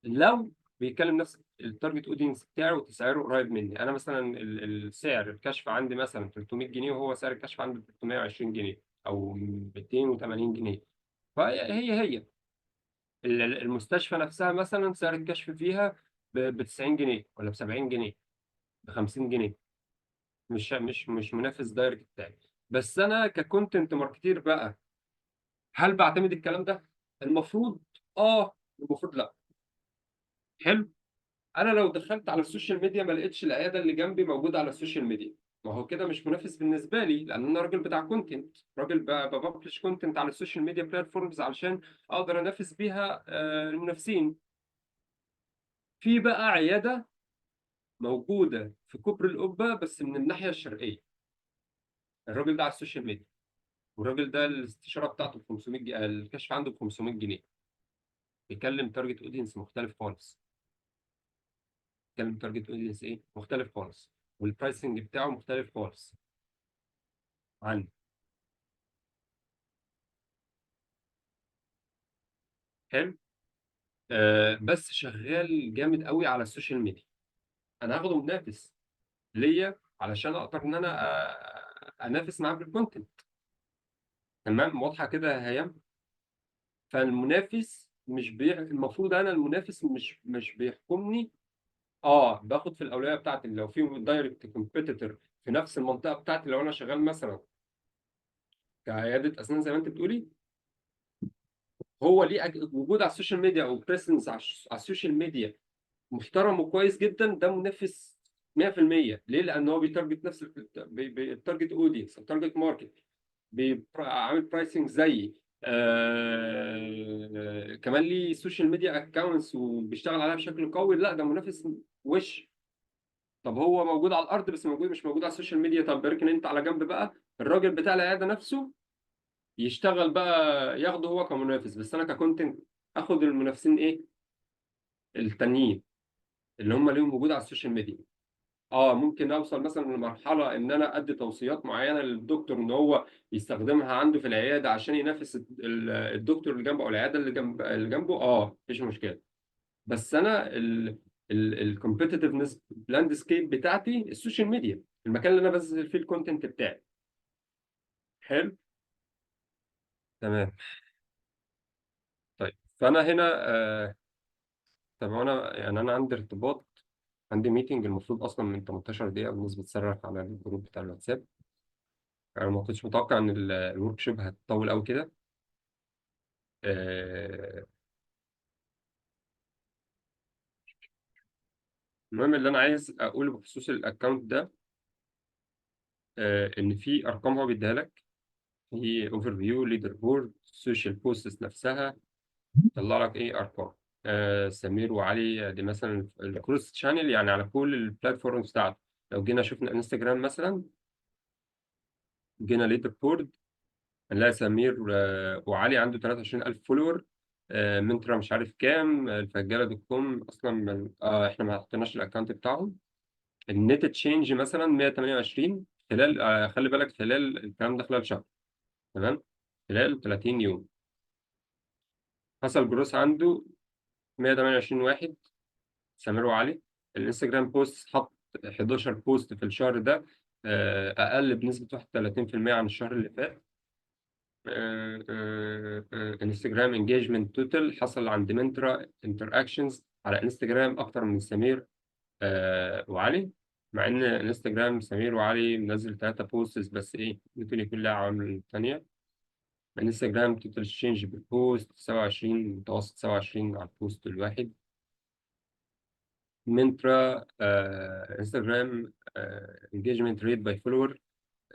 لو بيتكلم نفس ال target audience بتاعي وتسعيره قريب مني، انا مثلا السعر الكشف عندي مثلا 300 جنيه، وهو سعر الكشف عنده 320 جنيه او 280 جنيه، فهي هي هي المستشفى نفسها مثلا سعر الكشف فيها ب 90 جنيه، ولا ب 70 جنيه، ب 50 جنيه. مش منافس direct بتاعي. بس انا ك content marketer بقى، هل بعتمد الكلام ده؟ المفروض اه، المفروض لا. حلو. انا لو دخلت على ال social media ما لقيتش العيادة اللي جنبي موجودة على ال social media، ما هو كده مش منافس بالنسبة لي، لان انا راجل بتاع content، راجل ب publish content على ال social media platforms علشان اقدر انافس بيها المنافسين. في بقى عيادة موجودة في كوبري القبة بس من الناحية الشرقيه، الراجل ده على ال social media، والراجل ده الاستشارة بتاعته ب 500 جنيه، الكشف عنده ب 500 جنيه، بيكلم target audience مختلف خالص. بيكلم target audience ايه؟ مختلف خالص، وال pricing بتاعه مختلف خالص عني. حلو. بس شغال جامد قوي على ال social media. انا هاخده منافس ليا علشان اقدر ان انا انافس معاه بال content. تمام، واضحة كده يا هيام؟ فالمنافس مش المفروض انا المنافس مش بيحكمني. باخد في الاولوية بتاعتي لو في direct competitor في نفس المنطقة بتاعتي. لو انا شغال مثلا كعياده اسنان زي ما انت بتقولي، هو ليه وجود على ال social media او presence على ال social media محترم وكويس جدا، ده منافس 100%. ليه؟ لان هو بي target نفس ال target audience، ال target market، عامل pricing زيي، كمان ليه social media accounts وبيشتغل عليها بشكل قوي. لا ده منافس وش. طب هو موجود على الارض بس موجود مش موجود على ال social media، طب اركن انت على جنب بقى. الراجل بتاع العيادة نفسه يشتغل بقى، ياخده هو كمنافس، بس انا ك content اخد المنافسين ايه؟ التانيين اللي هم ليهم وجود على ال social media. ممكن اوصل مثلا لمرحلة ان انا ادي توصيات معينة للدكتور ان هو يستخدمها عنده في العيادة عشان ينافس الدكتور اللي جنبه او العيادة اللي جنبه، مفيش مشكلة. بس انا ال competitiveness landscape بتاعتي ال social media، المكان اللي انا بنزل فيه ال content بتاعي. حلو، تمام. طيب فانا هنا طب انا يعني انا عندي ارتباط، عندي meeting المفروض اصلا من 18 دقيقه، الناس بتصرخ على ال group بتاع الواتساب. انا ما كنتش متوقع ان ال workshop هتطول قوي كده. المهم اللي انا عايز اقوله بخصوص ال account ده، ان في ارقام هو بيديها لك، في overview، leaderboard، social posts نفسها طلع لك ايه ارقام. سمير وعلي دي مثلا ال cross channel، يعني على كل ال platforms بتاعته. لو جينا شفنا انستجرام مثلا، جينا leaderboard، هنلاقي سمير وعلي عنده 23000 follower، منترا مش عارف كام، الفجاله dot com اصلا من احنا ما حطيناش ال account بتاعهم. ال net change مثلا 128 خلال، خلي بالك خلال الكلام ده خلال شهر، تمام، خلال 30 يوم حصل growth عنده 128 واحد. سمير وعلي الانستجرام post حط 11 post في الشهر ده، اقل بنسبة 31% عن الشهر اللي فات. انستجرام engagement total حصل عند منترا interactions على انستجرام اكتر من سمير وعلي، مع ان انستجرام سمير وعلي منزل 3 posts بس، ايه ممكن يكون لها عوامل تانية. انستجرام total change بال post 27، متوسط 27 على ال post الواحد. منترا انستجرام engagement rate by follower،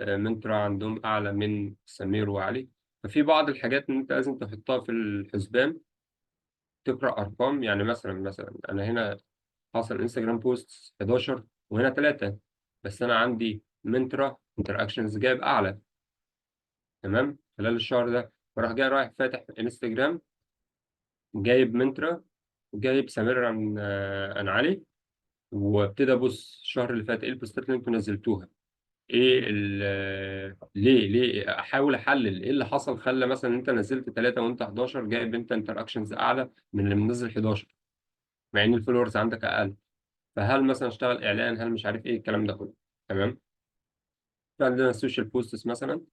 منترا عندهم اعلى من سمير وعلي. ففي بعض الحاجات ان انت لازم تحطها في الحسبان، تقرا ارقام. يعني مثلا انا هنا حصل انستجرام post 11 وهنا 3، بس انا عندي منترا interactions جايب اعلى، تمام، خلال الشهر ده. فراح جاي رايح فاتح انستجرام، جايب منترا وجايب سمير عن علي، وابتدي ابص الشهر اللي فات ايه البوستات اللي انتوا نزلتوها، ايه ليه احاول احلل ايه اللي حصل خلى مثلا انت نزلت 3 وانت 11، جايب انت interactions اعلى من اللي منزل 11، مع ان ال followers عندك اقل. فهل مثلا اشتغل اعلان، هل مش عارف ايه الكلام ده كله، تمام. في عندنا ال social posts مثلا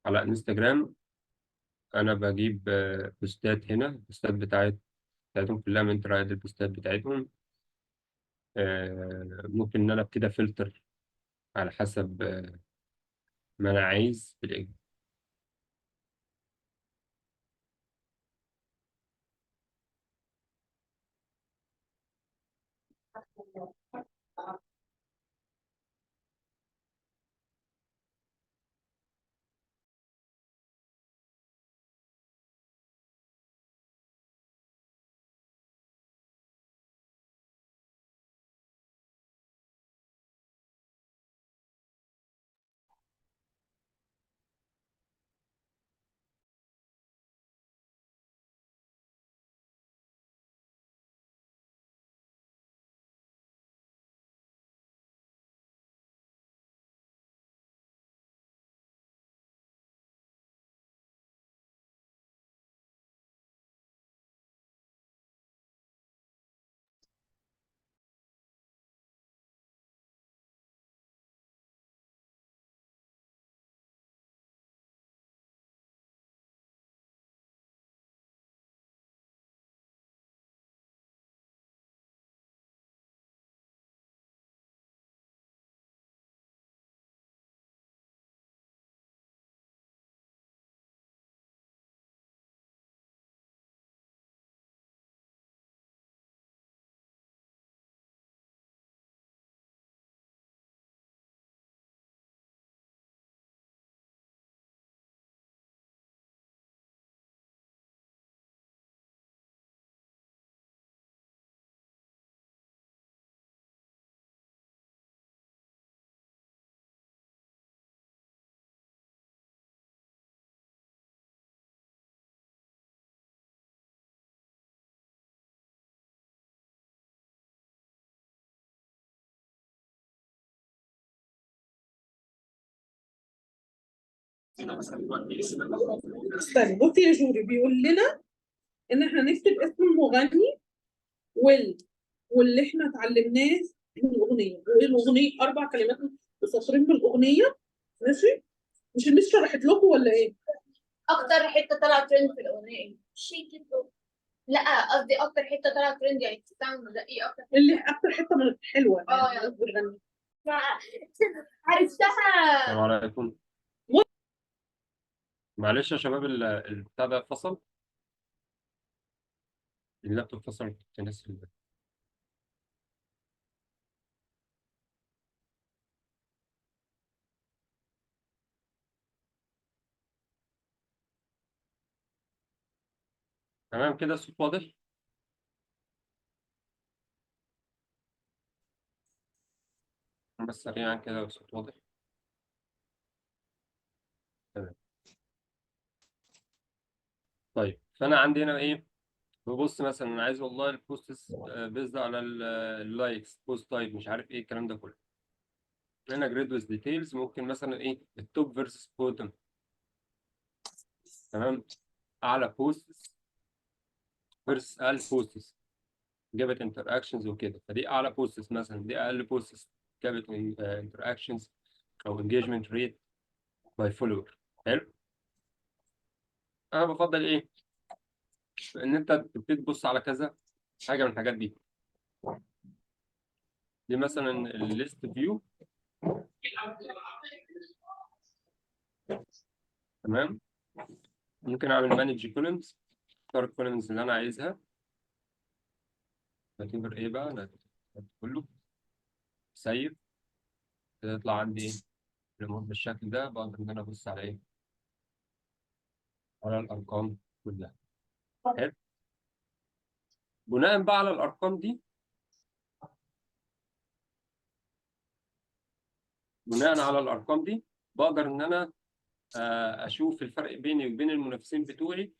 على انستجرام، انا بجيب بوستات هنا، البوستات بتاعتهم كلها من ترايد البوستات بتاعتهم. ممكن ان انا ابتدي افلتر على حسب ما انا عايز في الايه. استني، بصي يا جوري، بيقول لنا ان احنا نكتب اسم المغني واللي احنا اتعلمناه من الاغنية، وايه الاغنية، 4 كلمات وسطرين من الاغنية، ماشي؟ مش ال miss شرحت لكم ولا ايه؟ اكتر حتة طلعت ترند في الاغنية ايه؟ shake it. لا قصدي اكتر حتة طلعت ترند، يعني بتستعمل ده ايه اكتر حتة؟ اللي اكتر حتة من حلوة يعني الناس بتغني. عرفتها. السلام عليكم. معلش يا شباب، البتاع ده فصل، اللابتوب فصل، كنت ناسي. تمام كده الصوت واضح؟ بس سريعا كده الصوت واضح. تمام. طيب فانا عندي هنا ايه؟ ببص مثلا انا عايز والله ال posts based على ال likes، post type، مش عارف ايه الكلام ده كله. هنا grid with details، ممكن مثلا ايه ال top versus bottom، تمام، اعلى posts versus اقل posts جابت interactions وكده، فدي اعلى posts مثلا، دي اقل posts جابت interactions او engagement rate by follower. حلو. انا بفضل ايه؟ ان انت تبتدي تبص على كذا حاجة من الحاجات دي. دي مثلا ال list view. تمام. ممكن اعمل manage columns، اختار ال columns اللي انا عايزها. whatever ايه بقى، انا كله save، يطلع عندي ايه الامور بالشكل ده. بقدر ان انا ابص على ايه، على الارقام كلها. حلو. بناء بقى على الارقام دي، بناء على الارقام دي بقدر ان انا اشوف الفرق بيني وبين المنافسين بتوعي،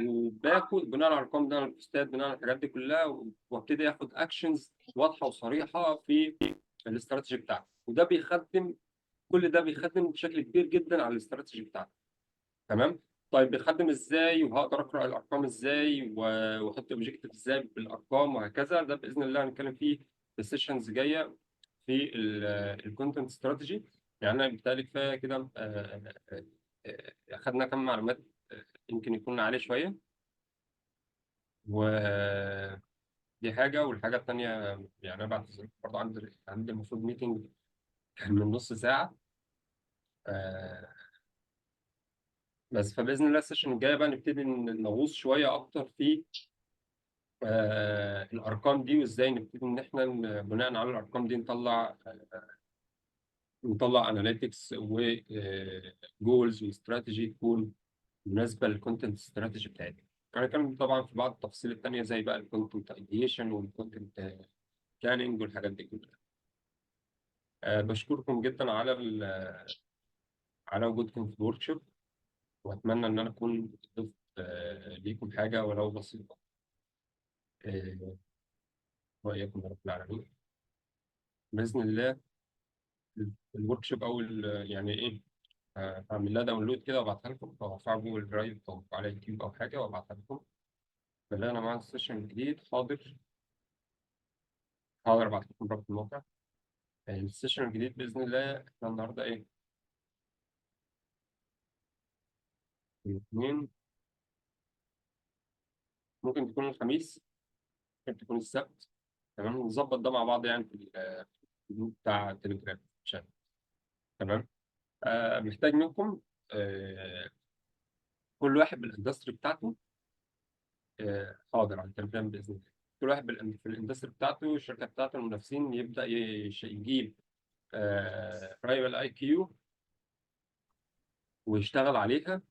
وباخد بناء على الارقام ده، على البوستات، بناء على الحاجات دي كلها، وابتدي اخد actions واضحة وصريحة في الاستراتيجي بتاعتي. وده بيخدم، كل ده بيخدم بشكل كبير جدا على الاستراتيجي بتاعتي. تمام. طيب بيخدم ازاي، وهقدر اقرا الارقام ازاي، واحط objective ازاي بالارقام وهكذا، ده باذن الله هنتكلم فيه في ال sessions جاية في ال content strategy. يعني انا بالتالي كفاية كده، اخدنا كم معلومات يمكن يكون عالي شوية، ودي حاجة. والحاجة الثانية يعني انا بعتذر برضه، عندي المفروض meeting من نص ساعة، بس فباذن الله ال session الجاية بقى نبتدي نغوص شوية اكتر في الارقام دي، وازاي نبتدي ان احنا بناء على الارقام دي نطلع analytics و goals و strategy تكون مناسبة لل content strategy بتاعتنا. هنتكلم طبعا في بعض التفاصيل الثانية زي بقى ال content ideation وال content planning والحاجات دي كلها. بشكركم جدا على وجودكم في ال workshop، واتمنى ان انا اكون ضفت ليكم حاجة ولو بسيطة. واياكم يا رب العالمين. باذن الله ال workshop او يعني ايه، هعمل لها download كده وابعتها لكم، او ارفعها Google Drive او على يوتيوب او حاجة وابعتها لكم. بدأنا مع ال session الجديد. حاضر حاضر، ابعت لكم رابط الموقع. ال session الجديد باذن الله احنا النهارده ايه، الاثنين، ممكن تكون الخميس، ممكن تكون السبت. تمام، نظبط ده مع بعض يعني في ال group بتاع تليجرام channel. تمام. محتاج منكم كل واحد بال industry بتاعته. حاضر، على التليجرام باذن الله. كل واحد في ال industry بتاعته، الشركة بتاعته، المنافسين، يبدا يجيب Rival IQ ويشتغل عليها،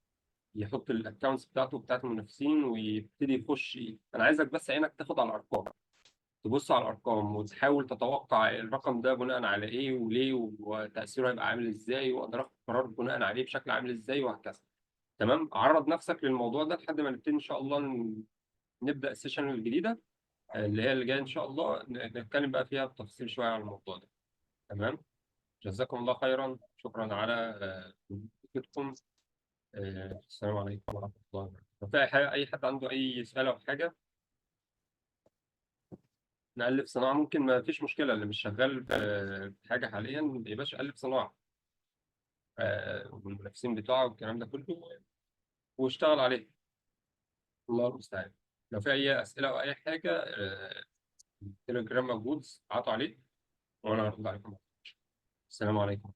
يحط ال accounts بتاعته وبتاعت المنافسين ويبتدي يخش. انا عايزك بس عينك تاخد على الارقام، تبص على الارقام وتحاول تتوقع الرقم ده بناء على ايه وليه، وتاثيره هيبقى عامل ازاي، واقدر اخد قرار بناء عليه بشكل عامل ازاي وهكذا. تمام. عرض نفسك للموضوع ده لحد ما نبتدي ان شاء الله نبدا ال session الجديدة اللي هي اللي جاية ان شاء الله، نتكلم بقى فيها بتفصيل شوية عن الموضوع ده. تمام. جزاكم الله خيرا، شكرا على وجودكم. السلام عليكم ورحمة الله وبركاته. لو في اي حد عنده اي سؤال او حاجة، نألف صناعة ممكن، ما فيش مشكلة. اللي مش شغال في حاجة حاليا يا باشا ألف صناعة، والمنافسين بتوعه والكلام ده كله، واشتغل عليه. الله المستعان. لو في أي أسئلة أو أي حاجة، التليجرام موجود، ابعتوا عليه وأنا هرد عليكم. السلام عليكم.